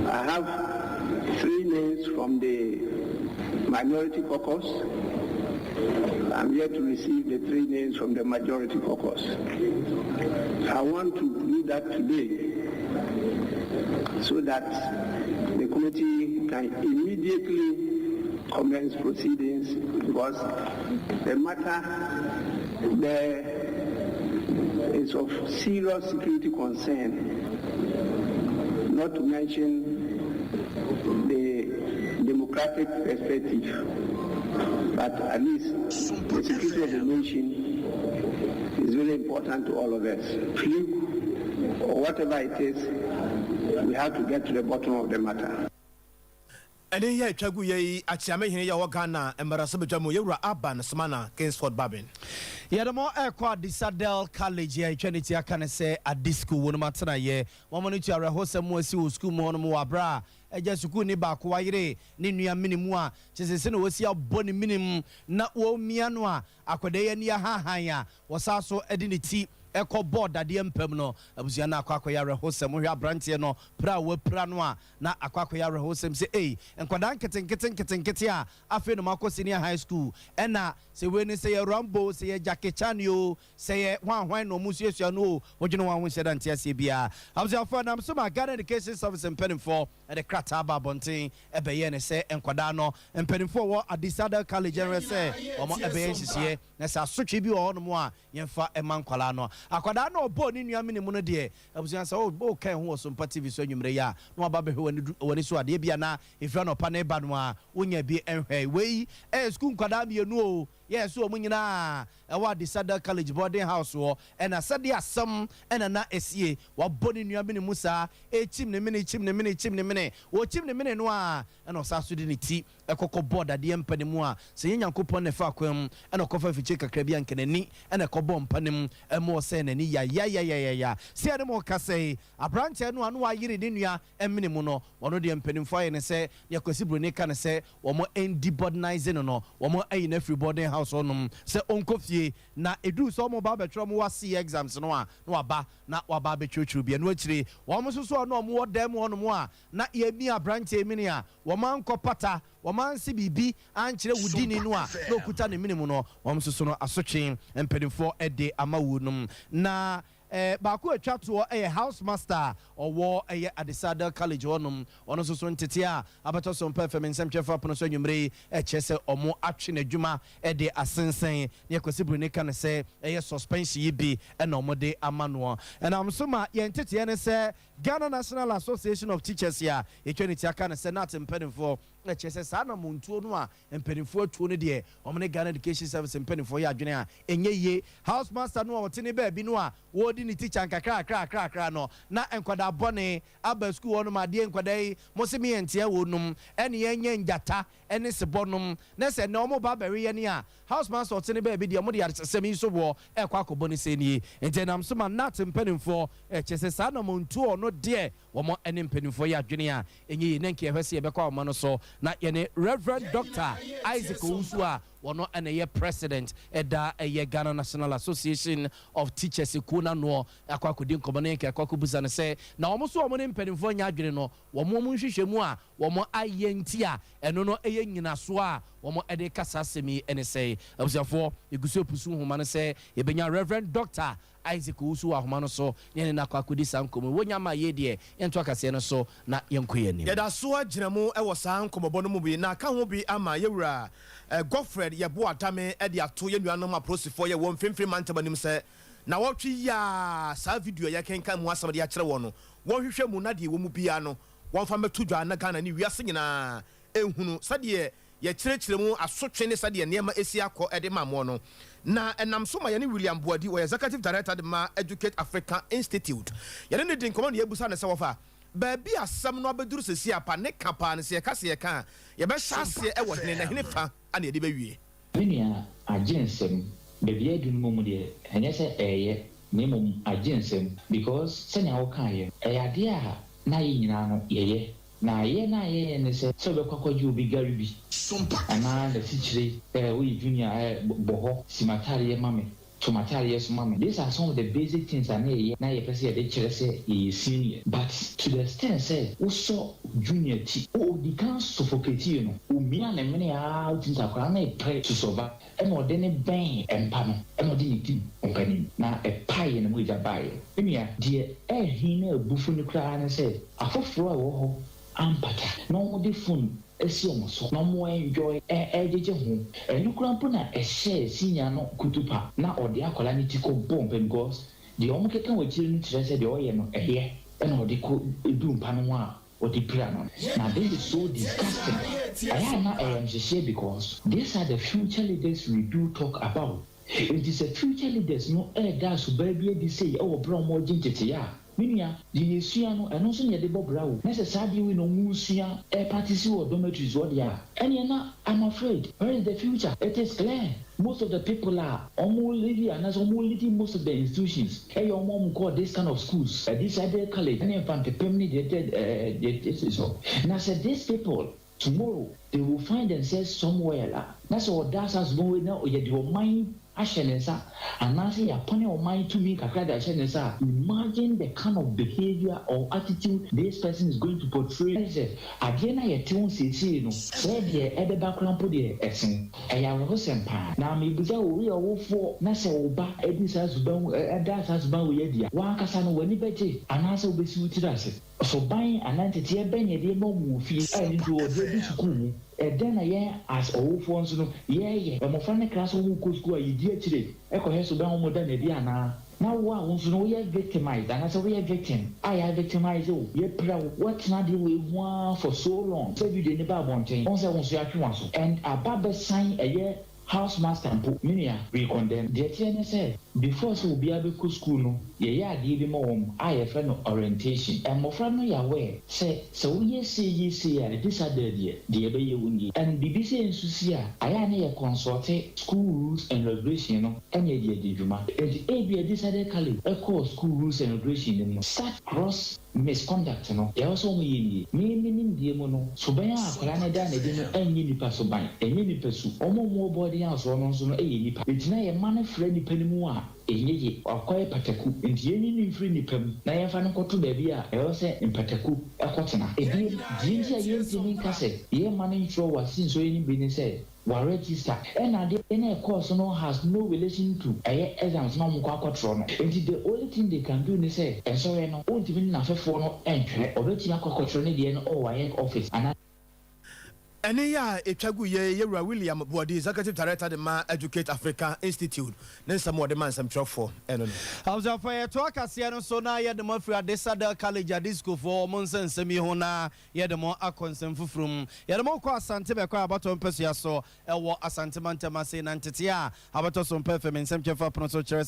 I have 3 names from the minority caucus. I'm yet to receive the 3 names from the majority caucus. I want to do that today so that the committee can immediately commence proceedings, because the matter there is of serious security concern, not to mention the democratic perspective, but at least the security of the nation is very important to all of us. Fluke or whatever it is, we have to get to the bottom of the matter. Ɛne yɛ atwa gu yɛ yi, Akyeamehene yɛ ɔwɔ Ghana mmarahyɛbadwa mu, Yɛwura Alban Sumana Kingsford Bagbin. Yɛde mo ɛrekɔ Adisadel College a ɛtwa ne ti aka ne sɛ Adi School wɔ nom atenaeɛ. Wɔn no tu awerɛhosɛm mu asi wɔ sukuu mu hɔ nom wɔ aberɛ a agya sukuuni baako wayere ne nua mene mu a kyerɛ sɛ sɛnea wɔasi abɔ ne mene mu na wɔremia no a akwadaa yi ani ahahan a wɔsan so de ne ti Ɛkɔ bɔɔ dadeɛ mpam no, abusua no akɔ akɔyɛ awerɛhosɛm. Wohwɛ aberanteɛ no pira a wapira no a, na akɔ akɔyɛ awerɛhosɛm sɛ ei, nkwadaa nketenkete nketenkete a afei na wɔakɔ senior high school, ɛna sɛ wei no sɛ yɛ Rambo, sɛ yɛ Jackie Chan o, sɛ yɛ hwan hwan na wɔsuasua no o, wodwene ho a wonhyɛ da nte aseɛ biara. Abusuafoɔ, ɛnam so ma Ghana Education Service mpanimfoɔ de krataa baa abɔnten bɛyɛɛ no sɛ nkwadaa no mpanimfoɔ wɔ Adisadel College nhwɛ sɛ wɔbɛyɛ nhyehyeɛ na sɛ asotwe bi wɔ hɔnom a Yɛmfa mma nkwadaa no. Akwadaa no a ɔbɔɔ ne nua mene mu no deɛ, abusua, sɛ woka ɛho wɔ Sompa TV so anwummerɛ yi a, na waba abɛhwɛ w'ani so adeɛ bi a na ɛfiri anɔpa no reba no a, wonnya bi nhwɛe. Wei yɛ sukuu nkwadaa mmienu o, yɛɛ so wɔn nyinaa ɛwɔ Adisadel College boarding house hɔ, ɛna sɛdeɛ asɛm na na ɛsie, wabɔ ne nua mene mu saa, ɛrekyim ne mene, kyim ne mene, kyim ne mene, ɔrekyim ne mene no ara, ɛna ɔsan so de ne ti Ɛkɔkɔ bɔɔ dadeɛ mpa no mu a, sɛ ɛnyɛ Nyankopɔn na ɛfaa kwan mu na ɔkɔfaa afikyire kakra bi a, anka n'ani na ɛkɔbɔɔ mpa no mu ma ɔsɛee n'ani yayayayayaya. Sɛ yɛne mo rekasa yi, aberanteɛ no a na wayere ne nua mene mu no, ɔno deɛ mpanimfoɔ ayɛ no sɛ deɛ Kwasi Broni ka no sɛ wɔn debordenize no no, wɔn ayi no afiri boarding house hɔnom sɛ ɔnkɔ fie, na ɛduru sɛ wɔn ba abɛtwerɛ wɔn WASSCE exams no a, na waba na waba abɛtwerɛtwerɛ bi. Ɛno akyire, wɔn nso so a na wɔwɔ dan mu hɔnom a na yɛmia aberanteɛ yi mene a, Wɔankɔ pata, wɔanse biribi ankyerɛ wudini no a na ɔkuta ne mene mu no, wɔn nso so no asotwe mpanimfoɔ de ama wunom. Na baako a ɛtwa toɔ yɛ house master a ɔwɔ ɛyɛ Adisadel College hɔ nom, ɔno nso so nteteɛ a abɛtɔ so mpa fam nsɛmtwerɛfoɔ apono so anwummerɛ yi kyerɛ sɛ wɔn atwe n'adwuma de asensɛn, nea Kwasi Broni ka no sɛ ɛyɛ suspension yi bi na wɔde ama noɔ. Ɛnam so ma yɛn nteteɛ ne sɛ Ghana National Association of Teachers a yɛtwa ne ti aka no sɛ GNAT mpanimfoɔ na kyerɛ sɛ saa anamontuo no a mpanimfoɔ atuo no deɛ wɔn ne Ghana Education Service mpanimfoɔ yɛ adwene a ɛnyɛ yie. House master no a ɔte ne baabi no a wɔredi ne tikya nkakrakrakrakra no na nkwadaa bɔne aba sukuu hɔ nom adeɛ nkwadaa yi mo se me yɛnteɛ wɔ nom ɛne yɛnyɛ ngyata ne sebɔ nom na sɛ nnɛ wɔn ba abɛwe yɛn a House master ɔte ne baabi deɛ wɔde asɛm yi so boɔ ɛrekɔ akɔbɔ no sɛ nie. Nti ɛnam so ma GNAT mpanimfoɔ ɛkyɛ sɛ saa anamontuo no deɛ wɔn ne mpanimfoɔ yɛ adwene a ɛnyɛ yie na nka yɛhwɛ sɛ yɛbɛkɔ ahoma no so na yɛne Rev. Doctor Isaac Owusu a wɔno na ɛyɛ President ɛda ɛyɛ Ghana National Association of Teachers kuo no anoɔ akɔ akɔdi nkɔmmɔ na yɛnka akɔ akɔbusa no sɛ na wɔn nso wɔn ne mpanimfoɔ nyɛ adwene no wɔn wɔn nhwehwɛmu a wɔn ayɛ nti a ɛno no yɛ nnyinasoɔ a wɔn de reka saa asɛm yi ne sɛe. Abusuafoɔ, yɛgu so repusu nhoma no sɛ yɛbɛnya Rev. Dɔkta Isaac Owusu wɔ ahoma no so ne yɛne no akɔ akɔdi saa nkɔmmɔ yi. Wɔnya mmaa yei deɛ, yɛnto akaseɛ no so na yɛnkɔ yɛn anim. Yɛda so ara gyina mu wɔ saa nkɔmmɔbɔ no mu bi na aka ho bi ama yɛn wura Godfred Yeboah Dame de ato yɛn nuanom apolisifoɔ yɛ wɔ Mfimfini Mantam anim sɛ nawɔtwe yi ara saa video a yɛrekenkan mu asɛm de akyerɛ wɔn no wɔnhwehwɛ mu na deɛ ɛwɔ mu biara no wɔmfa mmɛto dwa na Ghana ne wiase nyinaa nhunu sɛdeɛ yɛkyerɛkyerɛ mu asotwe ne sɛdeɛ nneɛma si akɔ de ma moɔ no. Na ɛnam so ma yɛne William Boadi, ɔyɛ Executive Director de ma Educate Africa Institute, yɛne no di nkɔmmɔ na yɛbisa no sɛ wɔfa baabi a asɛm no abɛduru seesei apa ne ka paa no, sɛ yɛka sɛ yɛka a, yɛbɛhyɛ aseɛ wɔ hene na hene fa na yɛde bɛwie. Me nua, agye nsam. Baabi adu no mmom deɛ, ɛnyɛ sɛ ɛɛyɛ na mmom agye nsam because sɛnea wokaeɛ no, ɛyɛ adeɛ a na yɛn nyinaa no yɛyɛ. Na yɛ na yɛyɛ ne sɛ, sɛ wobɛkɔ akɔgye obi gari bi anaa n'asikyire, eh, woyɛ junior eh, bɔ hɔ, si m'ataadeɛ ma me, to m'ataadeɛ so ma me. These are some of the basic things a na yɛyɛ na yɛpɛ sɛ yɛde kyerɛ sɛ yɛyɛ senior. But to the extent sɛ wosɔ junior ti, ɔdi kan suffocate no, omia ne mene aa wotumi sɛ akwadaa no repere to survive. Ɛna ɔde no bɛn mpa no, ɛna ɔde ne ti mpa no mu, na ɛpaeɛ na mogya baeɛ. Me nua, deɛ ɛhe na abufu no koraa ne sɛ, afoforɔ a ɛwɔ hɔ ampata, na wɔde phone asi wɔn so, na wɔn enjoy ɛregyegye ho. Ɛno koraa mpo na ɛhyɛɛ senior no kutupa, na ɔde akwadaa no ti kɔ bɔɔ mpa mu because deɛ wɔkeka wɔ akyire no kyerɛ sɛ deɛ ɔyɛ no ɛyɛ, ɛna ɔde kɔ duru mpa no ho a ɔde pira no. Na this is so disgusting. Ɛyɛ a na ɛyɛ nhyehyeɛ because these are the future leaders we do talk about. Enti sɛ future leaders no reda suban bi adi sei wɔ berɛ a wɔregye nteteeɛ a, me nua, deɛ yɛsua no, ɛno nso na yɛde bɔ bra o. Na sɛ saa adeɛ wei na wɔresua repractice wɔ dormitories hɔ deɛ a, ɛnneɛ na I'm afraid, where is the future? It is clear most of the people a wɔn leadi anaasɛ wɔn leadi most of the institutions ɛyɛ wɔn a wɔn kɔɔ this kind of schools, Adisadel College ɛne Mfantepem ne deɛ ɛtɛ deɛ ɛte so. Na sɛ these people tomorrow they will find themselves somewhere la, na sɛ ɔda saa suban wei na yɛde ɔman. ahyɛ ne nsa anaasɛ yɛapɔne ɔman tumi kakra de ahyɛ ne nsa a, imagine the kind of behaviour or attitude this person is going to portray. Sɛ adeɛ no a yɛte ho seesei no, sɛ deɛ ɛbɛba koraa mpo deɛ, ɛsen ɛyɛ awerɛhosɛm paa. Na mebisa wo, woyɛ ɔwofoɔ na sɛ wo ba adi saa suban, ɛda saa suban wei adi a, wankasa no w'ani bɛgye anaasɛ wobɛsi wo tiri ase? Suban anaa nteteɛ bɛn yɛde ma mu wɔ fie a ɛno nti wɔde adu sukuu mu? Ɛdɛn na yɛn as ɔwofoɔ nso no yɛɛyɛ? Mmɔfra no kra sɛ wɔn kɔ sukuu a, yɛdi akyire ɛkɔhwɛ suban wɔn da n'adi anaa? Na wo a wo nso no woyɛ victimized anaasɛ woyɛ victim a yɛ victimize wo, yɛpira wo, woatena adeɛ wɔ ehu ara for so long sɛ video ne ba abɔnten, wɔn sɛ wo nso yɛatwe wɔn aso and aba bɛsan ɛyɛ house master mpo. Me nua, we condemn. Deɛ teɛ ne sɛ, before sɛ obiara bɛkɔ school no, yɛyɛ adeɛ bi ma wɔn a yɛfrɛ no orientation. Mmɔfra no yɛ aware sɛ sɛ woyɛ sei yɛ sei a, ɛde sa da deɛ ɛbɛyɛ wo nie. And biribi sɛ nso si a, ayɛ a ne yɛ consult school rules and regulation no ɛne yɛde adi dwuma. Nti ebi Adisadel College ɛkɔɔ school rules and regulation no mu no, such gross misconduct no, deɛ ɛwɔ sɛ wɔn yɛ nie. Me me nimdeɛ mu no, suban a akwadaa no da n'adi no ɛnyɛ nipa suban, ɛnyɛ nipa su. Wɔn a wɔwɔ boarding house hɔ no nso no ɛyɛ nipa. Egyina yɛ mma no frɛ nipa no mu a, ɛnyɛ yie. Wakɔyɛ pataku, nti yɛnyi no mfiri nipa mu na yɛmfa no nkɔto baabi a ɛwɔ sɛ mpataku ɛkɔtena. Ebiem, deɛ nti a yɛntumi nka sɛ yɛmma no ntwerɛ wɔ ase nsɔre no bi ne sɛ wa register, ɛna adeɛ na ɛkɔɔ so no has no relation to ɛyɛ exams na wɔn kɔ akɔtwerɛ no. Nti the only thing they can do ne sɛ nsɔre no, wɔntumi ne n'afɛfoɔ no ɛntwerɛ. Ɔbɛtumi akɔ akɔtwerɛ ne deɛ no ɔwɔ WAEC office anaa. Ɛne yɛ a ɛtwa gu yɛ yɛwura William Boadi, executive director de ma Educate Africa Institute, ne nsɛm wɔde ma nsɛmtwerɛfoɔ ɛno no. Abusuafo, yɛto akaseɛ no so na yɛde mo afiri Adisadel College adiscofoɔ wɔn nsa nsɛm yi ho na yɛde mo akɔ nsɛm foforɔ mu. Yɛde mo kɔ Asante Bɛkɔ abatɔ mpɛsua so ɛwɔ Asante mantam ase. Na ntete a abatɔ so mpɛ fam nsɛmtwerɛfoɔ apono so kyerɛ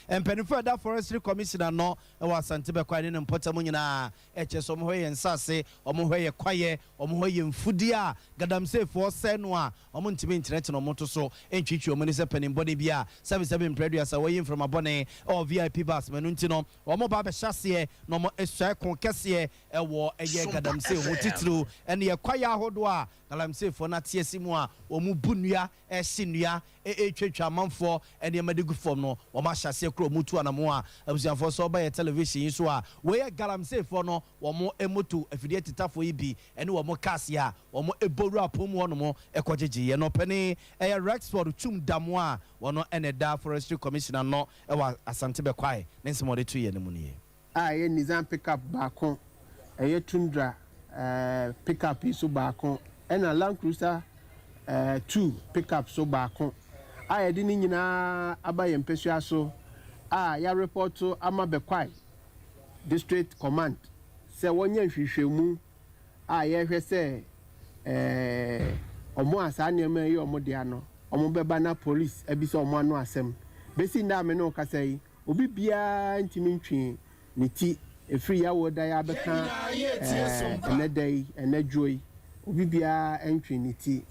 sɛ mpanimfoɔ a ɛda Forestry Commissioner no ɛwɔ Asante Bɛkɔ ne ne mpɔtam nyinaa ɛkyɛ sɛ ɔmo hɔ yɛ nsase, ɔmo hɔ yɛ kwaeɛ, ɔmo hɔ yɛ mfudie a galamseyfoɔ sɛ no a ɔmo ntumi ntenetene ɔmo to so ntwitwi ɔmo ni sɛ panimbɔne bi a sɛbisɛbi mprɛduasa wɔyi mframa bɔne ɛwɔ VIP bus mɛno. Nti no ɔmo ba abɛhyɛ aseɛ na ɔmo esua ɛko kɛseɛ ɛwɔ ɛyɛ galamsey ho, titiriw ɛne yɛ kwaeɛ ahodoɔ a galamseyfoɔ no ate asi mu a wɔn bu nnua, ɛhye nnua, ɛtwatwa amanfoɔ nneɛma de gu fam no. Wɔn ahyɛ aseɛ koro wɔn tu anamo a abusuafoɔ sɛ ɔba yɛ television yi so a, wɔyɛ galamseyfoɔ no wɔn moto afidie tetafoɔ yi bi ɛne wɔn cars a wɔn ebɔ wura pɔn mu hɔnom ɛkɔgyegye yɛ no. Ɔpɛni ɛyɛ Rexford Twum Damoa a wɔn ɛna ɛda Forestry Commissioner no ɛwɔ Asante Bɛkwae ne nsɛm a wɔde to yɛ no mu nie. A ɛyɛ Nissan pickup baako, ɛyɛ Tundra pickup yi so baako, ɛna Land Cruiser two pickup so baako a yɛde ne nyinaa aba yɛn mpɛsua so a yɛarepɔto ama Bɛkwae District Command sɛ wɔnyɛ nhwehwɛmu a yɛrehwɛ sɛ ɔmo a saa nneɛma yi ɔmo dea no, ɔmo bɛba na police abisa ɔmo ano asɛm. Besi nda a me ne wo kasa yi, obi biara ntumi ntwe ne ti efiri yawo da yɛ abɛka ɛnɛ da yi, ɛnɛ dwo yi, obi biara ntwe ne ti.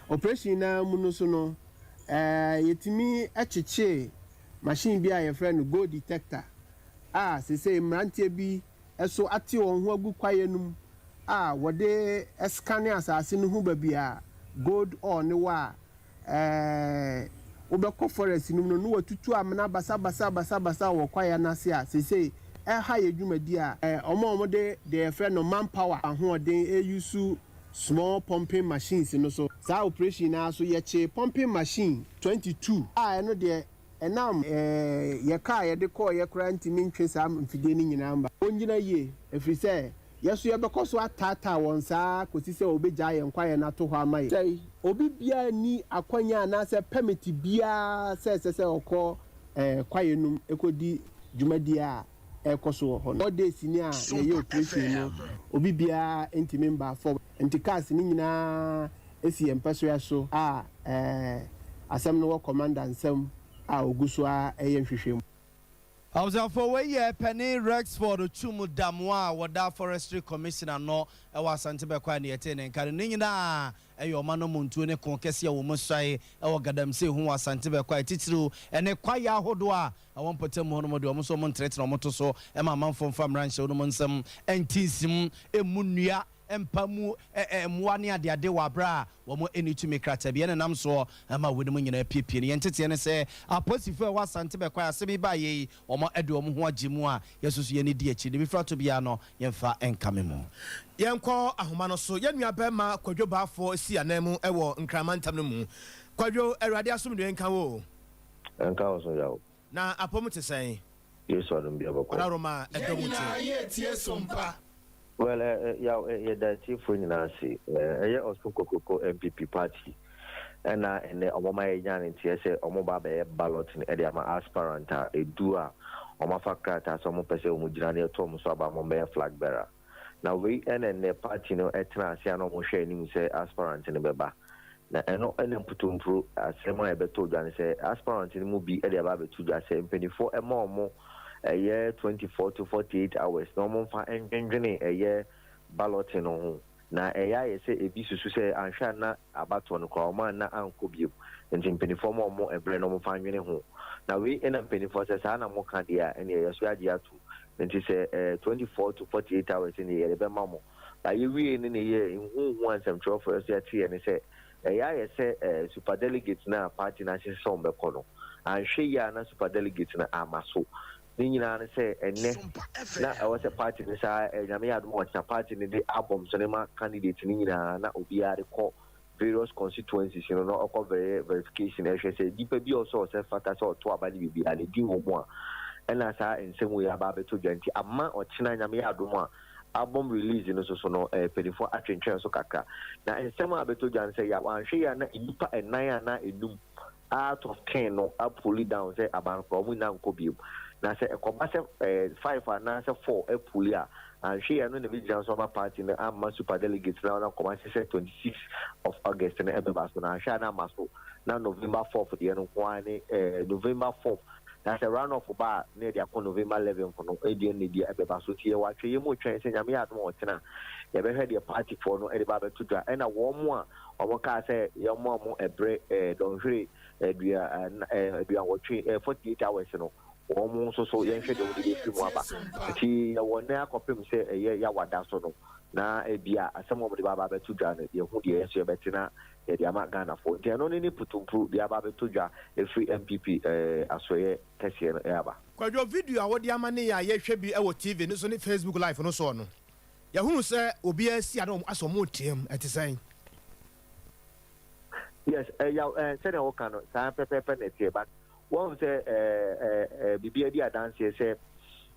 Operation naa mu no so no, yɛtumi akyekyere machine bi a yɛfrɛ no gold detector a sese mmeranteɛ bi ɛso ate wɔn ho agu kwaeɛ no mu a wɔde ɛscan asase no ho baabi a gold ore ne wɔ a wobɛkɔ forest no mu no na watutu amena basabasa basabasa wɔ kwaeɛ no ase a sese ɛha yɛ dwumadi a ɔmo a wɔde deɛ yɛfrɛ no manpower ahoɔden ɛuse small pumping machines no so. Saa operation naa so, yɛkye pumping machine 22 a ɛno deɛ ɛnam yɛ kaa yɛde kɔɔ yɛ koraa ntumi ntwe saa mfidie no nyinaa mba. Wɔngyina yie, ɛfiri sɛ yɛso yɛbɛkɔ so ataataa wɔn saa kɔsi sɛ wɔbɛgyaa yɛn kwaeɛ no ato hɔ ama yɛ. Sɛ obi biara ni akwanya anaasɛ permit biara sɛ ɛsɛ sɛ ɔkɔ kwaeɛ no mu ɛkɔdi dwumadie a ɛkɔ so wɔ hɔ no, 4 days ni a yɛyɛ operation no, obi biara ntumi mba fam, nti cars no nyinaa esi yɛn mpɛsoa so a asɛm no wɔ commander nsɛm a ogu so a ɛyɛ nhwehwɛmu. Abusuafo, wei yɛ panin Rexford Twum Damoa a wɔda Forestry Commissioner no ɛwɔ Asante Bɛkɔ a ne yɛte ne nka no. Ne nyinaa ɛyɛ ɔma no mu ntuo ne ko kɛseɛ wɔ mu suae ɛwɔ galamsey ho wɔ Asante Bɛkɔ a, titiriw ɛne kwaeɛ ahodoɔ a ɛwɔ mpɔtam hɔ no mu deɛ ɔmo nso ɔmo ntenetene ɔmo to so ɛma amanfoɔ mfa mmeranhyɛ wɔn nsɛm ɛnti nsim emu nnua. mpa mu mmoa ne adeade wɔ aberɛ a wɔn ani tumi krataa bi ɛnenam soɔ ma wɔn mu nyinaa piepie no. Yɛn teteɛ ne sɛ apolisifoɔ a ɛwɔ Asante Bɛkwae asɛm yi baeɛ yi, wɔn de wɔn ho agye mu a yɛsoso yɛn ani di akyiri. Deɛ bɛfiri ato biara no, yɛmfa nkame mu. Yɛnkɔ ahoma no so. Yɛn nua barima Kwadwo Baafoɔ si anan mu wɔ Nkran mantam no mu. Kwadwo, Awurade asomdwoeɛ nka wo o. Ɛnka wo so Yaw. Na apɔm te sɛn? Yesu adom bia bɔkɔ. Ɔdaroma ɛdɔ Yɛn mu nyinaa te. yɛ tie som pa. Well eh eh Yaw eh yɛda atiefoɔ nyinaa ase eh ɛyɛ Ɔsom Kokroko NPP party ɛna ɛnɛ ɔmo ama yɛnya ne nteɛ sɛ ɔmo ba abɛyɛ ballot no ɛde ama aspirant a ɛdu a ɔmo afa krataa sɛ ɔmo pɛ sɛ ɔmo gyina na yɛto ɔmo so aba ma ɔmo bɛyɛ flag bearer. Na wei na ɛnnɛ party no tena ase a na wɔhwɛ anim sɛ aspirant no bɛba. Na ɛno na mputumpuru asɛm a ɛbɛtɔ dwa ne sɛ aspirant no mu bi de aba abɛto dwa sɛ mpaninfoɔ mma wɔn ɛyɛ 24 to 48 hours na wɔn mfa ndwendwene ɛyɛ balloting no ho. Na ɛyɛ ayɛ sɛ ebi susu sɛ anhwɛ a na abatoɔ no koraa wɔn anna ankɔ biom nti mpaninfoɔ mma wɔn ɛberɛ na wɔn mfa nwene ho. Na wei na mpaninfoɔ sɛ saa na moka deɛ a ɛneɛ yɛso yɛagye atom. Nti sɛ ɛɛ 24 to 48 hours no deɛ yɛde bɛma mo. But yɛwiee no na yɛ nhuuhu a nsɛmtwerɛfoɔ yɛ nso yɛteeɛ ne sɛ ɛyɛ ayɛ sɛ ɛɛ super delegate no a party no ahyehyɛ sɛ wɔbɛkɔ no, anhwɛ yie a na super delegate no amma so. Ne nyinaa ne sɛ ɛnnɛ na ɛwɔ sɛ party no saa ɛ Nyame yɛ adom a ɔkyena party no de albums no ma candidate no nyinaa na obiara de kɔ various constituencies no na ɔkɔ vɛyɛ verification ɛhwɛ sɛ nipa bi a ɔsɛ ɔsɛ fata sɛ ɔto aba ne biribiara ne din wɔ mu a ɛna saa nsɛm wei aba abɛtɔ dwa nti ama ɔkyena Nyame yɛ adom a album release no soso no eh, mpanyinfoɔ atwentwɛn so kakra na nsɛm a abɛtɔ dwa no sɛ ya wanhwɛ yi a na nnipa ɛnan anaa enum out of 10 no apull down sɛ aba no koraa wɔn nyinaa nkɔ biom na sɛ ɛkɔba sɛ eh, five anaasɛ four apull a anhwɛ yi a ɛno na ɛbɛgyina so ama party no amma super delegates no na kɔma hyehyɛ 26 of August no ɛbɛba so na anhwɛ a na ama so na November 4th deɛ no nko ara ne eh, November 4th na sɛ run off ba a na yɛde akɔ November 11th no ɛdeɛ no deɛ ɛbɛba so nti yɛwɔ atwɛyɛ mu twɛn sɛ Nyame yɛ adom a ɔkyena yɛbɛhwɛ deɛ party foɔ no ɛde ba abɛto dwa ɛna wɔn mo a wɔn kaa sɛ yɛn mo ɛbrɛ ɛɛ dɔnhwere ɛdua ɛɛ aduanwɔtwe ɛɛ 48 hours no wɔn mo nso so Yɛn yɛnhwɛ deɛ nyinaa wɔde yɛ bɛfiri mu tie aba som pa. nti yɛwɔ nnɛ akɔpem sɛ ɛyɛ yawada so no na ebia asɛm a wɔde ba aba abɛto dwa no yɛhu deɛ yɛn nso yɛbɛte na yɛde ama Ghanafoɔ nti ɛno ne ne putumpuru deɛ aba abɛto dwa ɛfiri NPP ɛɛ asoɛyɛ kɛseɛ no ɛaba. Kwadwo, video a wode ama ne yɛ a yɛhwɛ bi wɔ TV no so ne Facebook live no soɔ no, yɛhunu sɛ obiara si a na wɔn asɛ wɔn reteam. Ɛte sɛn? Yes, ɛyaw ɛɛ sɛnea wɔka no saa pɛpɛɛpɛ na ɛteɛ but wɔn sɛ ɛɛ ɛɛ biribi adi adanseɛ sɛ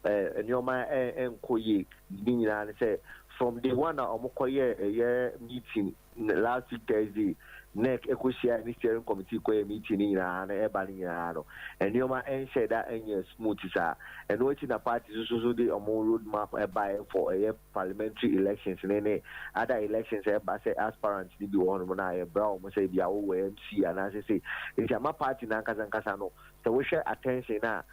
ɛɛ nneɛma ɛɛ ɛnkɔ yie ne nyinaa ne sɛ from day one a wɔn kɔyɛ ɛyɛ meeting last week Thursday NEC ɛkɔhyia ne steering committee kɔyɛ meeting ne nyinaa no ɛba ne nyinaa no nneɛma ɛnhyɛ da ɛnyɛ smooth saa. Ɛno akyi na party soso so de ɔmo road map ɛbaeɛ for ɛyɛ parliamentary elections ne other elections ɛba sɛ aspirant ne bi wɔ hɔnom na yɛbra wɔn sɛ ebi a wowɔ MC anaasɛ sɛ nti ama party no ankasa ankasa no sɛ wohwɛ attention a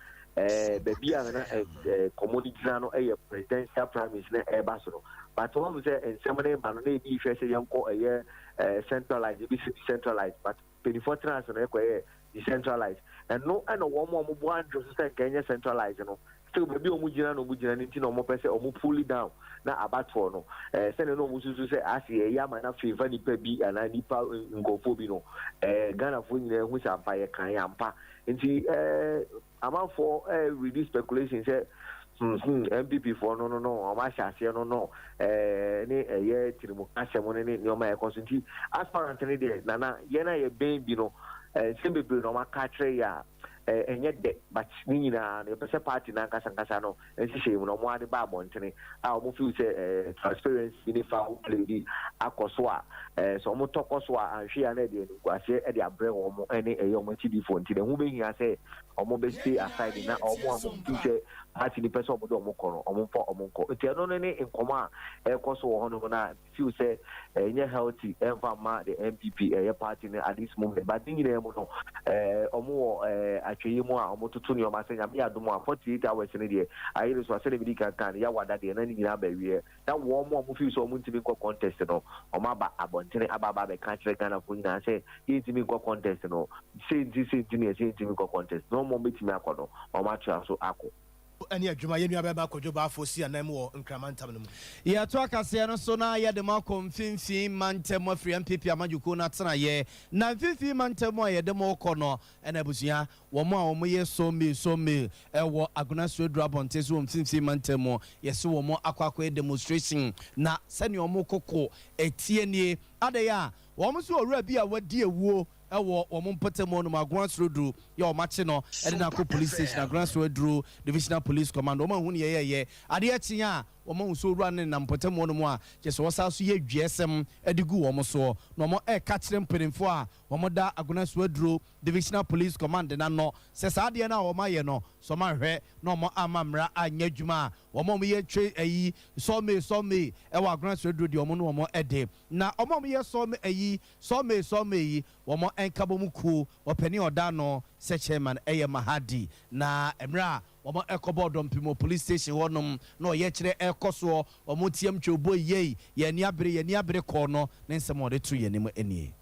baabi a na ɛɛ kɔmɔ no gyina no ɛyɛ presidential primaries na ɛreba so no, but wɔn sɛ nsɛm no ba no na ebi hwɛ sɛ yɛnkɔ ɛyɛ centralized, ebi sɛ decentralized, but mpanyinfoɔ tena ase no ɛkɔ ɛyɛ decentralized. Ɛno ɛna wɔn a wɔn bo adwo so sɛ nka ɛnyɛ centralized no still baabi a wɔn gyina na wɔn gyina no nti na wɔn pɛ sɛ wɔn pull it down na abatoɔ no sɛnea na wɔn susu sɛ ase ɛyɛ ama na favour nipa bi anaa nipa nkurɔfoɔ bi no Ghanafoɔ nyinaa ehu sɛ ampa yɛ kan yɛ ampa nti amanfoɔ ready speculation sɛ NPP foɔ no wɔn ahyɛ aseɛ no ne ɛyɛ tirimu asɛm no ne nneɛma a ɛkɔ so nti aspirant no deɛ nana yɛn a yɛbɛn bi no nsɛm bebree na wɔn aka akyerɛ yɛ a ɛnyɛ dɛ, but ne nyinaa no yɛpɛ sɛ party no ankasa ankasa no nhyehyɛ mu na wɔn ade ba abɔntene a wɔn feel sɛ transparency bi ne foul play bi akɔ so a sɛ wɔn tɔ kɔ so a anhwɛ ya na ɛde animguaseɛ ɛde abrɛ wɔn ɛne ɛyɛ wɔn akyidifoɔ nti na ɛho bɛhia sɛ wɔn bɛ stay aside na wɔn a wɔn feel sɛ party ni pɛ sɛ wɔn de wɔn kɔ no wɔn mfa wɔn nkɔ. Nti ɛno no ne nkɔmɔ a ɛkɔ so wɔ hɔnom na feel sɛ ɛnyɛ healthy ɛnfa ma the NPP ɛyɛ party no at this moment, but ne nyinaa mu no ɔmo wɔ atwɛyɛ mu a ɔmo toto nneɛma sɛ Nyame yɛ adom a 48 hours no deɛ ayere so a sɛdeɛ medi kankan no yɛawada deɛ na ne nyinaa ba awie na wɔn mo a ɔmo feel sɛ ɔmo ntumi nkɔ contest no ɔmo aba abɔntene aba abɛka kyerɛ Ghanafoɔ nyinaa sɛ yɛntumi nkɔ contest no sei nti sei nti ne yɛsɛ yɛntumi nkɔ contest na ɔmo a ɔmo bɛtumi akɔ no ɔmo atoa so akɔ. Ne adwuma, yɛn nuabarima Kwadwo Baffour si anan mu wɔ Nkran mantam no mu. Yɛto akaseɛ no so na yɛde mo akɔ Mfimfini mantam afiri NPP amanyɔkuo no atenaeɛ. Na Mfimfini mantam a yɛde mo rekɔ no na abusua, wɔn a wɔyɛ sawmill sawmill wɔ Agona Suaduru abɔnten so wɔ Mfimfini mantam mu, yɛse wɔn akɔ akɔyɛ demonstration na sɛdeɛ wɔn koko teɛ nie. Adɛn a wɔn nso owura bi a wadi awuo wɔ wɔn mpɔtam hɔ nom, Agona Suaduru yɛ wɔn akye no de no akɔ police station, Agona Suaduru Divisional Police Command. Wɔn anhu nea ɛyɛeɛ. Adeɛ kye a wɔn ahu sɛ owura no nenam mpɔtam hɔ nom a, kyerɛ sɛ wɔsan so yɛ dweɛsɛm de gu wɔn soɔ. Na wɔn reka kyerɛ mpanimfoɔ a wɔda Agona Suaduru Divisional Police Command no ano sɛ saa adeɛ no a wɔayɛ no, sɛ wɔanhwɛ na wɔn amma mmara anyɛ adwuma a, wɔn a wɔyɛ twe ayi, sawmill sawmill wɔ Agona Suaduru deɛ wɔn ne wɔn de. Na wɔn a wɔyɛ sawmill ayi, sawmill sawmill yi, wɔn nkabom kuo, ɔpanin a ɔda ano sɛ chairman yɛ Mahadi. Na mmerɛ a wɔn kɔbɔɔ dɔmpem wɔ police station hɔ nom na ɔyɛkyerɛ rekɔ soɔ, wɔn team twɛ oboi yei, yɛn ani abere, yɛn ani abere kɔɔ no, ne nsɛm a ɔde too yɛn anim nie.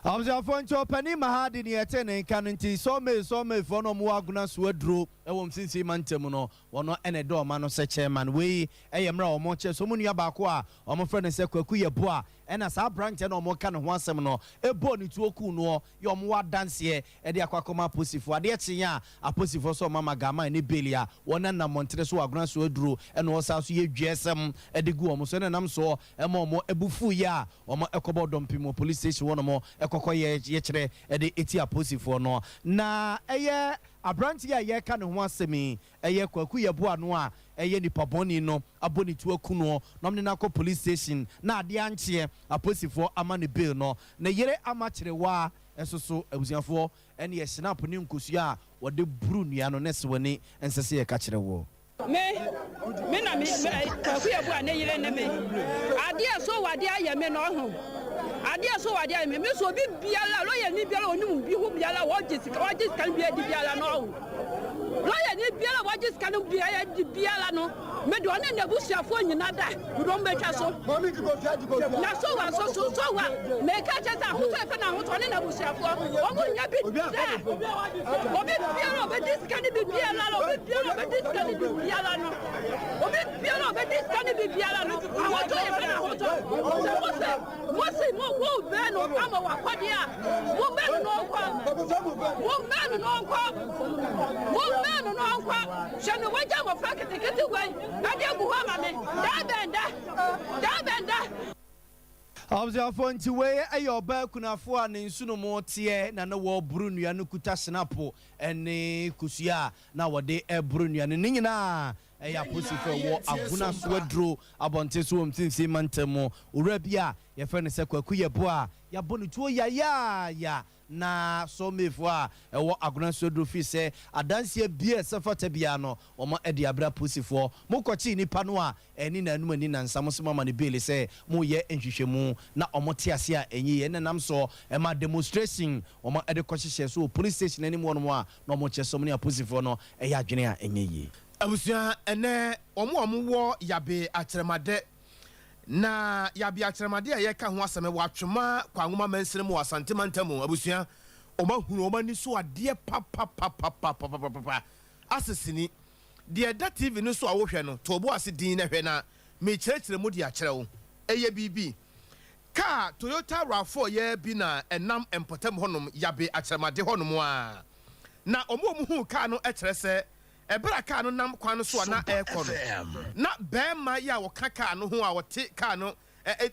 Abusuafoɔ nti ɔpanin Mahadi ne yɛtee ne nka no nti Sawmill Sawmillfoɔ no a wɔwɔ Agona so aduro wɔ Mfimfini mantam no wɔn na ɛdɔ ɔma no sɛ chairman. Wei yɛ mmerɛ a wɔn kyerɛ sɛ wɔn nua baako a wɔfrɛ no sɛ Kwaku Yeboah ɛna saa abranteɛ no a wɔreka ne ho asɛm no bɔɔ ne tuo kuu noɔ yɛ wɔn wɔ adanseɛ de akɔ akɔma aposifoɔ. Adeɛ kyeeɛ a aposifoɔ sɛ wɔama Gaman ne bail a wɔnenam mmɔntene so wɔ Agona so aduro ɛna wɔsan so yɛ dweɛsɛm de gu wɔn so ɛna ɛnam soɔ ma wɔn bo fuiɛ a wɔkɔbɔɔ dɔmpem wɔ police station hɔnom kɔkɔ yɛ yɛkyerɛ de tia aposifoɔ no. Na ɛyɛ abranteɛ a yɛreka ne ho asɛm yi ɛyɛ Kwaku Yeboah no a ɛyɛ nipa bɔne no abɔ ne tuo aku noɔ na wɔde no akɔ police station na adeɛ ankyeɛ aposifoɔ ama no bail no. Ne yere ama kyerewaa nso so abusuafoɔ ɛneɛ snap ne nkosua a wɔde buru nnua no ne sew ani ɛnsɛ sɛ yɛka kyerɛ woɔ. Me, me na me, me, Kwaku Yeboah ne yere ne me. Adeɛ so wɔ adeɛ ayɛ me no ɔho. Adeɛ so wɔ adeɛ ayɛ me. Me so obi biara, lɔyani biara onim bi ho biara wɔgye sika, wɔgye sika no bi adi biara no ɔho. Lɔyani biara wɔgye sika no bi adi biara no, me de ɔne n'abusuafoɔ nyina da, mede wɔn bɛtwa so. Na so wa so so so wa, meka kyerɛ sɛ ahotɔ ɛfɛ na ahotɔ ɔne n'abusuafoɔ, wɔn nya bi da. Obi biara a ɔbɛdi sika no bi biara no, obi biara a ɔbɛdi sika no bi biara no, obi biara a ɔbɛdi sika no bi biara no, ahotɔ yɛ fɛ na ahotɔ. Sɛ mo se mo se mo mo bɛn no ama wakɔdeɛ a, mo bɛn no na ɔnkɔ, mo bɛn no na ɔnkɔ, mo bɛn no na ɔnkɔ. Hwɛ me wagya mmɔfra nketenkete wei ɛde agu hɔ ama me, daa bɛn da, daa bɛn da. Abusuafoɔ, nti wei yɛ ɔbaa kunafoɔ a ne nsonomu teɛ na na wɔreboro nnua no kuta hyenapo ne kosua a na wɔde reboro nnua no. Ne nyinaa yɛ apolisifoɔ a ɛwɔ Agona so aduro abɔnten so wɔ Mfimfini mantam mu. Owura bi a yɛfrɛ no sɛ Kwaku Yeboah a yɛabɔ no tuo yayaaya Na sawmillfoɔ a ɛwɔ Agona Suaduro firi sɛ adanseɛ biara a ɛsɛ fata biara no wɔn de abrɛ apolisifoɔ. Mo kɔkyee nipa no a ɛne nanum ani nansa mo se mo ama no bail sɛ mo reyɛ nhwehwɛmu na wɔn te ase a ɛnyɛ yie ɛna ɛnam soɔ ɛma demonstration wɔn de kɔ hyehyɛɛ so wɔ police station anim hɔ nom a na wɔn kyerɛ sɛ wɔn ne apolisifoɔ no ɛyɛ adwene a ɛnyɛ yie. Abusua, ɛnnɛ wɔn a wɔwɔ Yabe Akyerɛmadɛ Na yɛabea akyerɛmade a yɛreka ho asɛm wɔ Atwema Kwanwoma mansini mu wɔ Asante mantam mu abusua, wɔn ahunu wɔn ani so adeɛ papapapapapapapa asesini. Deɛ ɛda TV no so a wohwɛ no, to wo bo ase dinn na hwɛ na merekyerɛkyerɛ mu de akyerɛ wo. Ɛyɛ biribi. Kaa Toyota Rav4 yɛ bi na ɛnam mpɔtam hɔnom, Yabe akyerɛmade hɔnom a. Na wɔn a wɔhuu kaa no kyerɛ sɛ Bere a kaa no nam kwan no so a na ɛrekɔ no, na barima yi a ɔka kaa no ho a ɔte kaa no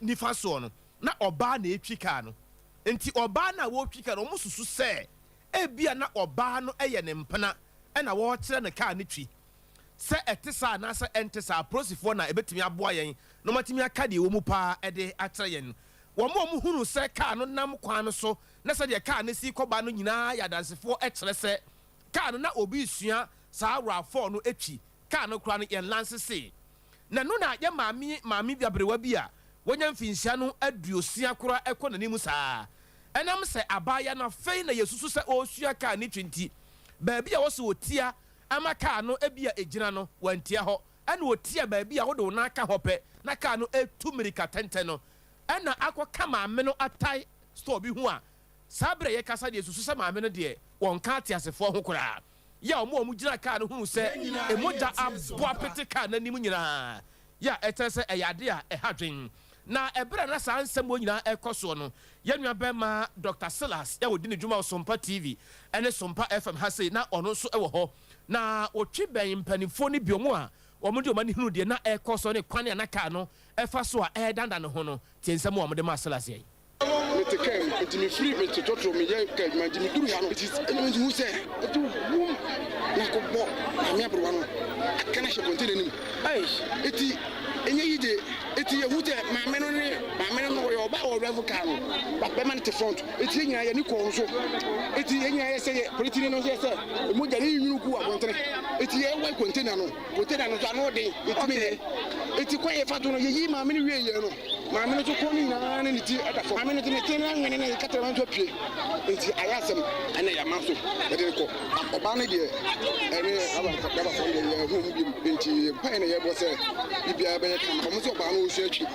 nifa soɔ no, na ɔbaa na ɛretwi kaa no. Enti ɔbaa no a ɔretwi kaa no, wɔsusu sɛ ebia na ɔbaa no yɛ ne mpena na wɔrekyerɛ no kaa no twi. Sɛ ɛte saa anaasɛ ɛnte saa, apolisifoɔ na ɛbɛtumi aboa yɛn na wɔatumi aka deɛ ɛwɔ mu paa de akyerɛ yɛn. Wɔn a wɔhunuu sɛ kaa no nam kwan no so na sɛdeɛ kaa no si rekɔba no nyinaa yɛ adansefoɔ kyerɛ sɛ Kaa no na obi resua saa rav4 no twi kaa no koraa no yɛn lansesee. Na ɛno na yɛn maame maame bi aberewa bi a wanya mfinhyia no 60 koraa kɔ n'anim saa. Ɛnam sɛ abaayewa no afei na yɛsusu sɛ ɔresua kaa ne twi nti, baabi a wɔsɛ ɔtia ama kaa no ebia ɛgyina no, wantia hɔ. Ɛna ɔtia baabi a wode wo nan ka hɔ pɛ na kaa no retu mmirika tɛntɛn no, ɛna akɔka maame no atae store bi ho a saa berɛ a yɛkasa deɛ yɛsusu sɛ maame no deɛ wɔnka ateasefoɔ ho koraa. Yɛ a wɔn a wɔgyina kaa no hunuu sɛ mogya abɔ apete kaa no anim nyinaa, yɛ a ɛkyerɛ sɛ ɛyɛ ade a ɛha adwene. Na ɛberɛ a na saa nsɛm wɔ nyinaa rekɔ soɔ no, yɛn nuabarima Dɔkta Silas a ɔdi ne dwuma wɔ Sompa TV ne Sompa FM ha sei, na ɔno nso wɔ hɔ. Na ɔtwe bɛn mpanimfoɔ no bi, wɔn a wɔde wɔn ani hunu deɛ na ɛrekɔ soɔ ne kwan a na kaa no fa so a ɛredandan ne ho no. Tie nsɛm a wɔde maa Silas yɛ yi. Mete kaa mu, enti mefiri mete trɔtrɔ meyɛ kaa adwuma nti meduru ha no nti ɛna mehu sɛ ɛti wum na akɔbɔ maame aberewa no aka no ahyɛ kɔntena no mu eti ɛnyɛ yi de eti yɛhu sɛ maame no ne maame no no ɔyɛ ɔbaa wɔ drive kaa no but bɛma no te front eti yɛn nyinaa yɛne kɔɔ so eti yɛn nyinaa yɛ sɛ yɛ polisini no yɛ sɛ mogya ne nwunu gu abɔntene eti yɛwɔ kɔntena no kɔntena no nso ano den etumi yɛ eti kwan yɛ fa to no yɛyi maame no wie yɛ no. Maame no nso kɔn no nyinaa ne ne ti da fam. Maame no de ne ti no anwene ne kɛtrɛma nso apue. Enti ayɛ asɛm. Ɛna yɛama so yɛde no kɔ. Ɔbaa no deɛ ɛne ababafoɔ no deɛ yɛnhu wɔn bio. Enti mpaeɛ na yɛbɔ sɛ biribiara bɛyɛ kama. Wɔn sɛ ɔbaa no ɔresua twi.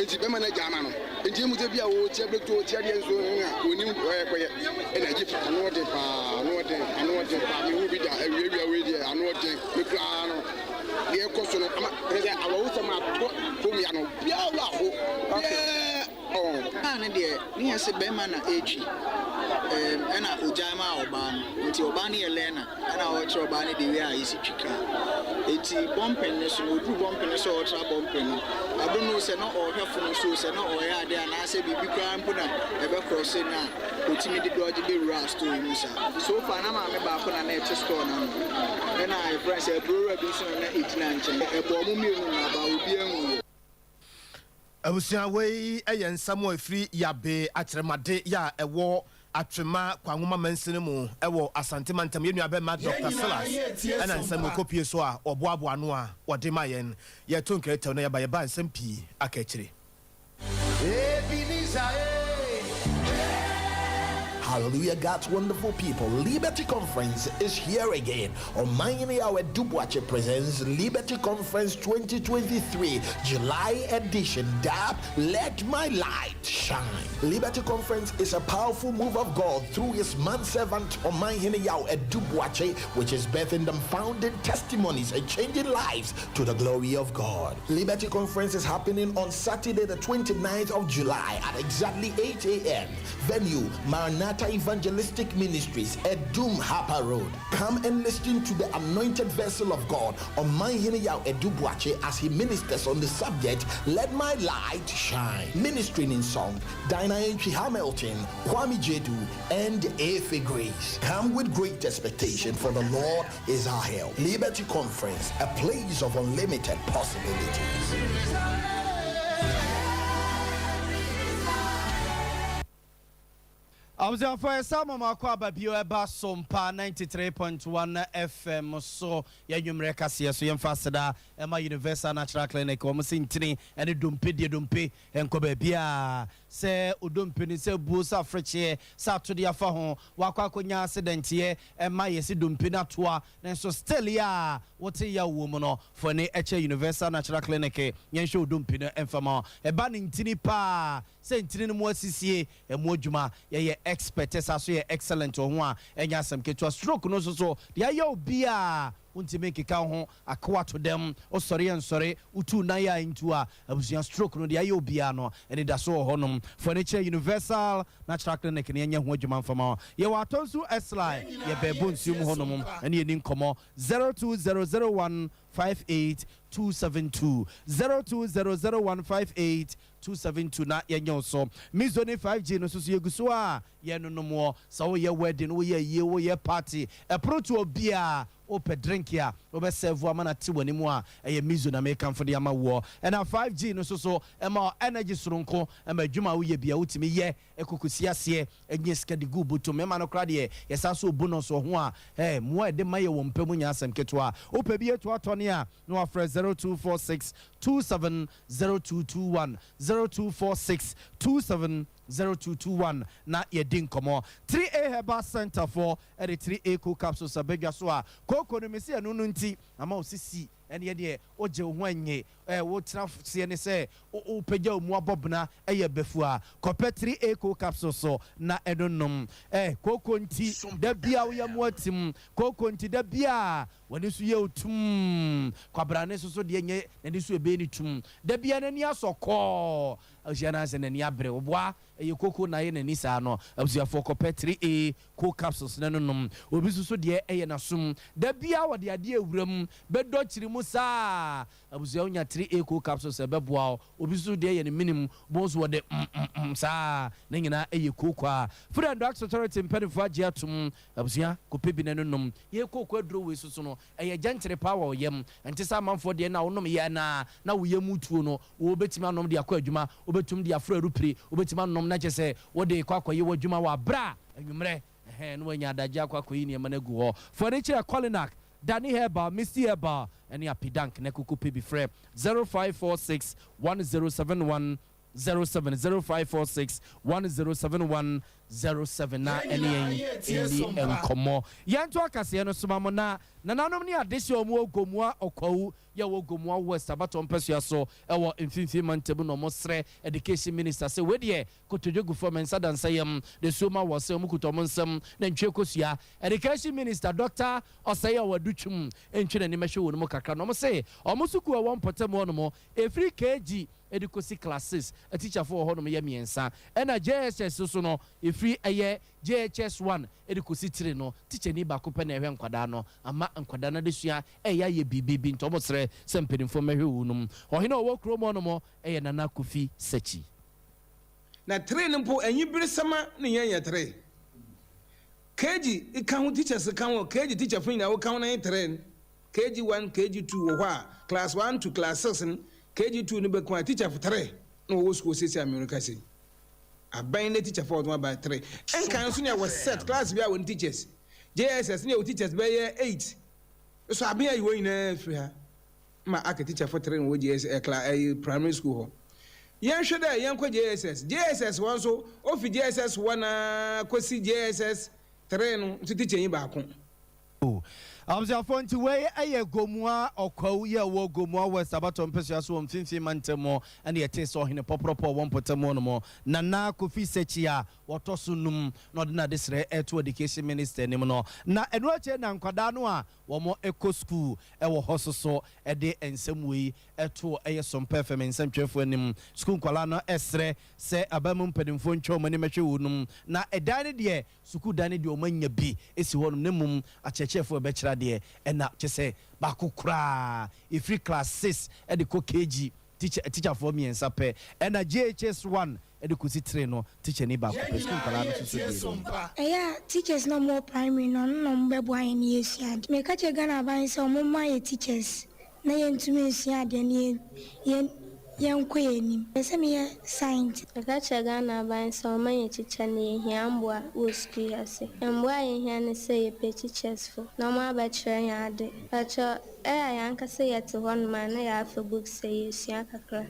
Enti bɛrima no agya ama no. Enti emu sɛ bi a ɔretia break to ɔretia deɛ nso a ɔnim deɛ ɔrekɔyɛ. Ɛna agye ano ɔden paa, ano ɔden, ano ɔden paa. Menhu bi da. Awiawia wei deɛ ano ɔden. Me koraa no. Deɛ ɛkɔ so no ama kyerɛ sɛ awerɛhosɛm atɔ kurom ya no obiara werɛ aho obiara ɔn. Kaa no deɛ ne yɛ se bɛɛma na ɛretwi ɛɛm ɛna ogyae maa ɔbaa no nti ɔbaa no yɛ learner ɛna ɔrekyerɛ ɔbaa no the way a yɛsi twi kaa nti bɔmpen no so no ɔduru bɔmpen no so a ɔretra bɔmpen no I don't know sɛ na ɔrehwɛ fono so o sɛ na ɔreyɛ adeɛ anaasɛ biribi koraa mpo na ɛbɛ krɔse no a Otumi de dɔgye bɛwuraa store yi mu saa. So far na maame baako na na ɛte store no ano ɛna yɛfrɛ no sɛ aburowura bi nso na na ɛgyina nkyɛn. Ɛbɔɔ wɔn mmienu nyinaa but obiara nwuiɛ. Abusua wei yɛ nsɛm a ɛfiri Yabe Akyerɛmade yɛ a ɛwɔ Atwema Kwanwoma mansini mu wɔ Asante mantam. Yɛn nuabɛma Dɔkta Silas ɛna nsɛm no kɔpue so a ɔboaboa ano a ɔde ma yɛn. Yɛto nkrɛtɛw na yɛba yɛba nsɛm pii aka akyire. Hallelujah, God's wonderful people. Liberty Conference is here again. Omayini Dubuache presents Liberty Conference 2023, July edition. Dab, Let My Light Shine. Liberty Conference is a powerful move of God through his manservant Omayini Dubuache, which is birthing them founding testimonies and changing lives to the glory of God. Liberty Conference is happening on Saturday, the 29th of July at exactly 8 a.m. Venue, Maranatha Evangelistic Ministries at Doom Harper Road. Come and listen to the anointed vessel of God, Omanhene Yao Edubuache, as he ministers on the subject, Let My Light Shine. Ministering in song, Dinah Entry Hamilton, Kwame Jedu, and Efe Grace. Come with great expectation, for the Lord is our help. Liberty Conference, a place of unlimited possibilities. Abusuafo yɛsan ma mo akɔ aba bio ɛba Sompa 93.1 FM so yɛ nwummerɛ kaseɛ so yɛmfa aseda ɛma Universal Natural Clinic wɔn se ntini ɛne dompe deɛ dompe ɛnkɔ baabiara sɛ odompe no sɛ buo sɛ afrekyeɛ sɛ atodeɛ afa ho wakɔ akɔnya accident-yɛ ɛma yɛsi dompe no atoa nanso still yɛ a wote yaw wɔ mu no fa ani kyɛ Universal Natural Clinic yɛnhwɛ wo dompe no mfa ma wo ɛba ne ntini paa sɛ ntini no mu asisie ɛmu adwuma yɛyɛ expert saa so yɛ excellent wɔ ho a ɛnyɛ asɛm ketewa stroke no nso so deɛ ayɛ obiara Wontumi nkeka wo ho akoa to dɛm, wosɔre a nsɔre, wotu nan a ntu a, abusua stroke no deɛ ayɛ obiara no, anidaso wɔ hɔnom. Fa ani kyerɛ Universal Natural Clinic na yɛnyɛ ho adwuma mfa ma wo. Yɛwɔ Atɔnsu Esly, yɛbɛn Bonsuo mu hɔnom, ɛne yɛni nkɔmmɔ 0200158272, 0200158272 na yɛnyɛ wo so. Mizoni 5G no nso so yɛgu so a yɛnonom wɔ, sɛ woyɛ wedding, woyɛ ayie, woyɛ party, ɛpono to obiara. Wopɛ drink a wobɛ serve ama no ate w'anim a, ɛyɛ Mizo na mekamfo de ama woɔ. Ɛna 5G no nso so, ɛma wo energy soronko, ɛma adwuma a woyɛ biara wotumi yɛ kɔ kɔsi aseɛ nya sika de gu wo bɔtɔ mu. Mmarima no koraa deɛ, yɛsan so wɔ bonus wɔ ho a, hey, mmoa a ɛde ma yɛ wɔ mpa mu nyɛ asɛm ketewa. Wopɛ bi atu atɔ ne a, na wafrɛ 0246 27 0221, 0246 27 0221 na yɛadi nkɔmmɔ. 3A Herbal Centre foɔ de 3A Cool Capsules aba dwa so a kooko no mese ɛno no nti ama wo sisi ɛneɛ deɛ wogye wo ho ɛnye ɛ wotena seɛ ne sɛ wopagya wo mu abɔ bena ɛyɛ bafua kɔpɛ 3A Cool Capsules so na ɛno nom ɛ kooko nti da bia wo yam atim kooko nti da bia w'ani so yɛ wo tumm kwabrane nso so deɛ nyɛ n'ani so ɛbɛyɛ ne tumm da bia n'ani asɔ kɔɔ Ahyia no ara sɛ n'ani abere. Ɔboa, ɛyɛ koko na ayɛ n'ani saa no. Abusuafoɔ kɔpɛ 3A co capsules na no nom. Obi nso so deɛ ɛyɛ n'asom. Da biara wɔde adeɛ awura mu bɛdɔ kyiri mu saa. Abusua wonya 3A co capsules a ɛbɛboa wo. Obi nso so deɛ ɛyɛ ne mene mu. Wobɛhu nso wɔde mm mm mm saa. Ne nyinaa ɛyɛ kooko a Food and Drugs Authority mpanimfoɔ agye atom. Abusua kɔpɛ bi na no nom. Yei kooko aduro wei nso so no ɛyɛ gyankyere paa wɔ wo yam. Ɛnte sɛ amanfoɔ deɛ no a wonom yɛ na na wo yam retuo no. Wobɛtumi anom de akɔ adwuma, wobɛtum de aforo arupire, wobɛtumi anom na kyerɛ sɛ wode rekɔ akɔyɛ w'adwuma wɔ aberɛ a anwummerɛ, ɛhɛn, na woanya adagyeɛ akɔ akɔyi nneɛma no agu hɔ. Fa ani kyerɛ Kolinak, Dani Herbal, Misty Herbal, ne Apidank na koko pɛ bi. Frɛ 0546 1071 07, 0546 1071 07 na ɛne yɛn nni nkɔmmɔ. Yɛnto akaseɛ no so ma mo na nananom ne adehyeɛ a wɔwɔ Gomoa Ɔkwawu yɛ wɔ Gomoa West abatoɔ mpɛsoa so wɔ Mfimfini Mantam na wɔn srɛ Education Minister sɛ wei deɛ kotodwe gu fam nsa da nsa yam de suo ma wɔ sɛ wɔn kuta wɔn nsam na ntwie kosua. Education Minister Doctor Osei Ɔwadu Twum ntwe n'ani mɛhwɛ wɔn mu kakra na wɔn se wɔn sukuu a ɛwɔ mpɔtam hɔ nom ɛfiri KG de kɔsi class 6 atikyafoɔ wɔ hɔ nom yɛ mmiɛnsa ɛna JHS nso no ɛfiri ɛyɛ JHS 1 de kɔsi three no tikyani baako pɛ na ɛhwɛ nkwadaa no ama nkwadaa no adesua Ɛyɛ ayɛ biribi bi nti wɔsrɛ sɛ mpanimfoɔ mmɛhwɛ wɔnom. Ɔhene a ɔwɔ kurom hɔ nom yɛ Nana Kofi Sakyi. Na tre no mpo enyiberesɛm a na yɛn yɛ tre. KG ka ho teachers ka ho KG teacher fo nyinaa wɔka ho na yɛ tre no. KG one KG two wɔ hɔ a class one to class six no KG two no bɛko a teacher fo tre na wɔwɔ sukuu seesei a merekasa yi. Aban ne teacher fo a wɔdze wɔn aba tre. Nkan nso na yɛwɔ set class bi a wɔn teachers JSS na yɛwɔ teachers bɛyɛ eight. So abea yi wɔn nyinaa firi ha ma aka teacherfo tre wɔ JS eh, kla eh, primary school hɔ. Yɛnhwɛ dɛ yɛnkɔ JSS. JSS hɔ nso, ofi JSS 1 ara kɔsi JSS 3 no nso teachernyi baako. Abusuafoɔ nti wei yɛ Gomoa Ɔkwawu yi a ɛwɔ Gomoa West abatoɔ mpɛsoa so wɔ Mfimfini mantam mu ɛna yɛtee sɛ Ɔhene Pɔprɔpɔ a ɔwɔ mpɔtam hɔ nom Nana Kofi Sekyi a wɔtɔ so num na ɔde n'adesrɛ reto Education Minister anim no, na ɛno akyire na nkwadaa no a wɔkɔ sukuu wɔ hɔ nso so de nsɛm wei too ɛyɛ Sompa FM nsɛntwerɛfoɔ anim. Sukuu nkwadaa no srɛ sɛ aban mu mpanimfoɔ ntwa wɔn anim nhwɛ wɔn na ɛdan no deɛ, sukuu dan no deɛ wɔanya bi si hɔnom na mmom akyerɛkyerɛfoɔ a ɛbɛkyerɛ adeɛ na kyerɛ sɛ baako koraa ɛfiri class six de kɔ KG Tikya tikyafoɔ mmiɛnsa pɛ ɛna JHS 1 de kɔsi 3 no tikyani baako pɛ. Sukuu nkwadaa no nso so deɛ ni. Ɛyɛ a teachers na ɔmo wɔ primary no ɔno na ɔmo bɛboa yɛn na yɛasua ade. Meka kyerɛ Ghana aban sɛ ɔmo mma yɛ teachers na yɛntumi nsua adeɛ na yɛn yɛn yɛnkɔ yɛn anim. Mepɛ sɛ meyɛ scientist. Meka kyerɛ Ghana aban sɛ ɔmma yɛn tikya na yɛhia mboa wɔ sukuu yi ase. Mboa a yɛhia ne sɛ yɛpɛ teachers fo na ɔmo abɛkyerɛ yɛn ade. Pakyɛw, ɛyɛ a yɛn ankasa yɛte hɔnom a na yɛafa books sɛ yɛresua kakra.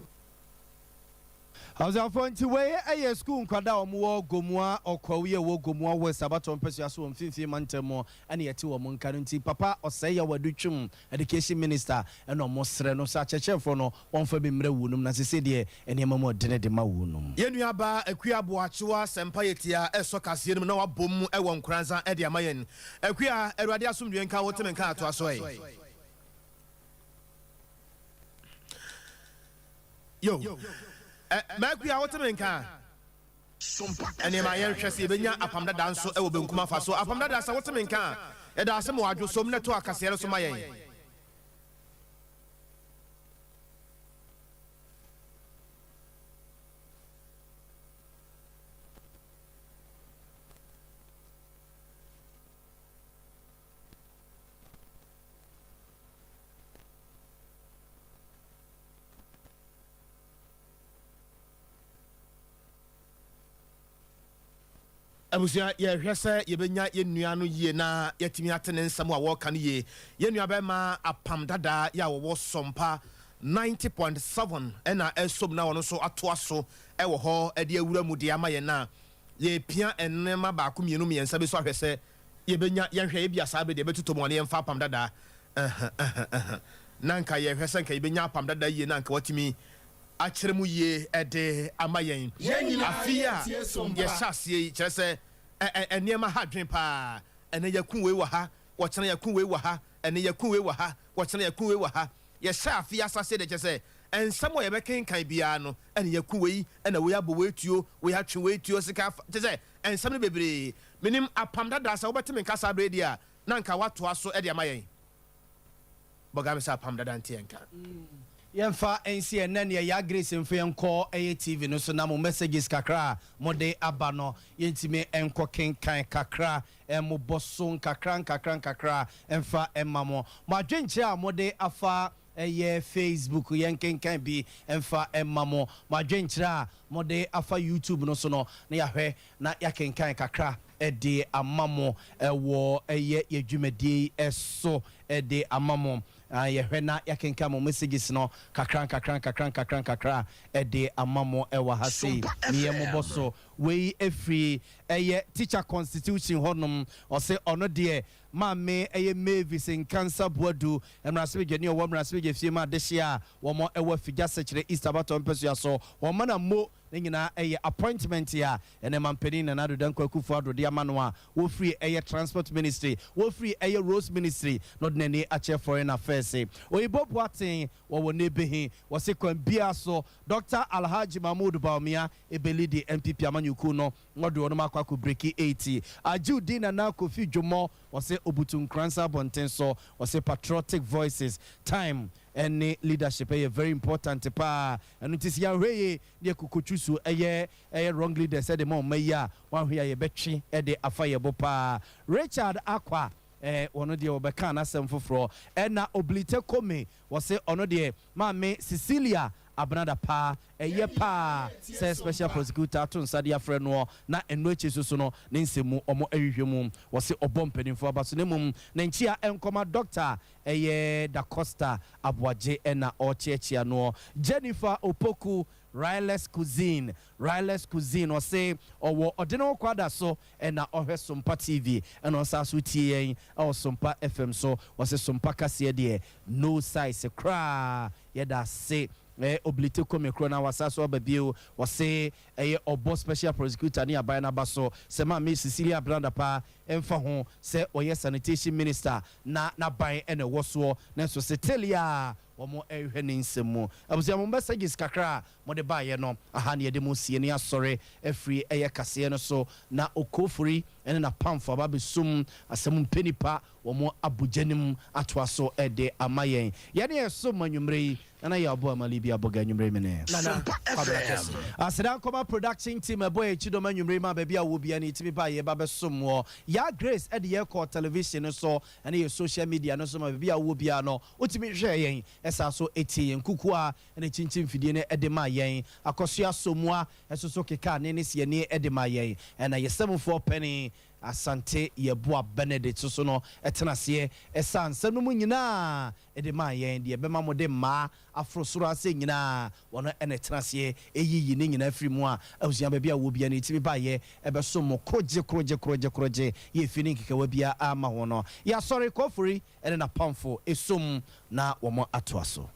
Abusuafoɔ nti wei yɛ sukuu nkwadaa a wɔwɔ Gomoa Ɔkwawu yi a ɛwɔ Gomoa West abatoɔ mpɛsua so wɔ Mfimfini mantam mu ɛna yɛte wɔn nka no nti Papa Osei Yaw Adu Twum Education Minister ɛna wɔn srɛ no sɛ akyerɛkyerɛfoɔ no wɔmfa bi mmrɛ wɔnom na sesei deɛ nneɛma mu ɔdene de ma wɔnom. Yɛn nua baa Akua Boakyewa Sɛmpa Yɛtia ɛsɔ kaseɛ no mu na wabɔ mu wɔ Nkoranza de ama yɛn. Akua, Awurade asomdwoeɛ nka wo, te me nka atoa so ɛ. Yo, ɛ, M'Akua wote me nka? Ɛneɛ ma yɛnhwɛ sɛ yɛbɛnya Apam Dada nso wɔ benkum afa so. Apam Dada, sɛ wote me nka a, yɛda ase ma w'adwo som na to akaseɛ no so ma yɛn. Abusua, yɛhwɛ sɛ yɛbɛnya yɛn nua no yie na yɛatumi ate ne nsɛm a wɔreka no yie. Yɛn nua bɛrima Apam Dadaa yɛ a wɔwɔ Sɔmpa 90.7 ɛna ɛsom na ɔno nso atoa so wɔ hɔ de awura mu de ama yɛn a yɛrepia nneɛma baako mmienu mmiɛnsa bi so ahwɛ sɛ yɛbɛnya yɛnhwɛ ebia saa bɛ deɛ ɛbɛtotɔ mu a na yɛmfa Apam Dadaa ɛhɛ ɛhɛ ɛhɛ na nka yɛhwɛ sɛ nka yɛbɛnya Apam Dadaa yie na nka watumi akyerɛ mu yie de ama yɛn. Afe yi a yɛhyɛ aseɛ yi, kyerɛ sɛ nneɛma ha adwene paa. Ɛnnɛ yɛako wei wɔ ha, ɔkyena yɛako wei wɔ ha, ɛnnɛ yɛako wei wɔ ha, ɔkyena yɛako wei wɔ ha. Yɛhyɛ afe yi ahyɛaseɛ deɛ, kyerɛ sɛ nsɛm a yɛbɛkenkan biara no, ɛna yɛako wei, ɛna wei abɔ wei tuo, wei atwe wei tuo, sika afa, kyerɛ sɛ nsɛm no bebree. Menim Apam Dada, sɛ wobɛte me nka saa berɛ yi deɛ a, na anka woatoa so de ama yɛn. Bɔga me sɛ apam dada nte yɛn nka. Yɛmfa nsi ɛnnɛ neɛ Yaa Grace mfa yɛn nkɔ ɛyɛ TV no so na mo messages kakra a mode aba no yɛntumi nkɔ kenkan kakra mmobɔ so nkakra nkakra nkakra mfa mma mo. Mo adwenkyerɛ a mode afa ɛyɛ Facebook yɛnkenkan bi mfa mma mo. Mo adwenkyerɛ a mode afa YouTube no so no na yɛahwɛ na yɛakenkan kakra de ama mo wɔ ɛyɛ yɛ dwumadie yi so de ama mo. Yɛhwɛ na yɛakenkan mo messages no kakra nkakra nkakra nkakra nkakra de ama mo wɔ ha sei. Meyɛ mo bɔ so. Wei firi ɛyɛ Teacher Constitution hɔ nom. Ɔse ɔno deɛ Maame ɛyɛ Mavis Nkansah Boadu, mmarahyɛbadwani a ɔwɔ mmarahyɛbadwa fie mu adehyeɛ a wɔn wɔ Afigya Sekyere East abatoɔ mpɛsoa so. Wɔn mana mo Ne nyinaa ɛyɛ appointment a ɛnɛ manpanin Nana Addo Dankwa Akufo Addo de ama no a wɔfiri ɛyɛ Transport Ministry, wɔfiri ɛyɛ Roads Ministry na ɔde n'ani akyerɛ Foreign Affairs. Oyibo Boateng wɔwɔ Nebehi, wɔse kwan biara so Doctor Alhaji Mahmood Bawumia ɛbɛlidi NPP amanyɔkuo no na ɔde wɔnom akɔ akɔ breki 80. Agyewdi Nana Kofi Dwommɔ wɔse Obutu Nkoransa abɔnten so, wɔse Patriotic Voices, Time ɛne leadership ɛyɛ very important paa ɛno nti sɛ yɛanhwɛ yie ne yɛkokotwi so ɛyɛ ɛyɛ wrong leaders ɛde ma ɔma yi a wanhwɛ yie a yɛbɛtwe ɛde afa yɛn bo paa Richard Akwa ɛɛ ɔno deɛ wɔbɛkaa n'asɛm foforɔ ɛna Oblite Kome wɔse ɔno deɛ maame Cecilia Abenada paa ɛyɛ paa sɛ special prosecutor ato nsa de afrɛ noɔ na ɛno akyi nso so no ne nsɛm mu ɔmo ɛhwehwɛ mu wɔse ɔbɔ mpanimfoɔ aba so na mmom ne nkyea ɛnkɔma Doctor Ɛyɛ Da Costa Aboagye na ɔrekyeakyea noɔ. Jennifer Opoku, Riless Cuisine, Riless Cuisine, ɔse ɔwɔ ɔde ne ho kwada so na ɔhwɛ Sompa TV ɛna ɔsan so tie yɛn wɔ Sompa FM so. Ɔse Sompa kaseɛ deɛ no size koraa. Yɛda ase. Oblite Kome koro no wasa so aba bio. Ɔse ɛyɛ ɔbɔ Special Prosecutor ne aban no aba so sɛ Maame Cecilia Abena Dapaah Ɛmfa ho sɛ ɔyɛ sanitation minister na n'aban na ɛwɔ soɔ nanso still a wɔrehwɛ ne nsɛm mu. Abusua mo messages kakra a mode baeɛ no aha na yɛde mo sie ne asɔre afiri ɛyɛ kaseɛ no so na Okofori ne n'apamfo aba abɛsum asɛm mpɛ nipa wɔn abɔ gya no mu atoa so de ama yɛn. Yɛne yɛn som anwummerɛ yi Nana Yaw Boamah Libya Boga anwummerɛ yi mene. Nana Kwabena Kɛse. Aseda nkɔma production team ɛbɔ yɛn kyidɔm anwummerɛ yi ma baabi a wowɔ biara no yɛtumi ba yɛba bɛsom woɔ. Yaa Grace de yɛn kɔɔ television no so ɛne yɛn social media no so ma baabi a wowɔ biara no wotumi hwɛɛ yɛn ɛsan so tie yɛn. Kukuwa na ɛkyinkyim mfidie no de maa yɛn. Akɔsoa Somoa nso so kekaa ne ne sianie de maa yɛn. Ɛna yɛn sɛmufoɔ panin Asante Yeboah Benedict nso no tena aseɛ saa nsɛm no mu nyinaa de maa yɛn, deɛ ɛbɛma mode mmaa aforo soro ase nyinaa, wɔn na ɛtena aseɛ yiyi ne nyinaa firi mu a, abusua baabi a wɔwɔ biara no yɛtumi baeɛ bɛsom mo korogye korogye korogye korogye, yɛ efi ne nkekawa biara amma ho no. Yɛasɔre, Kɔfori ne n'apamfo som na wɔatoa so.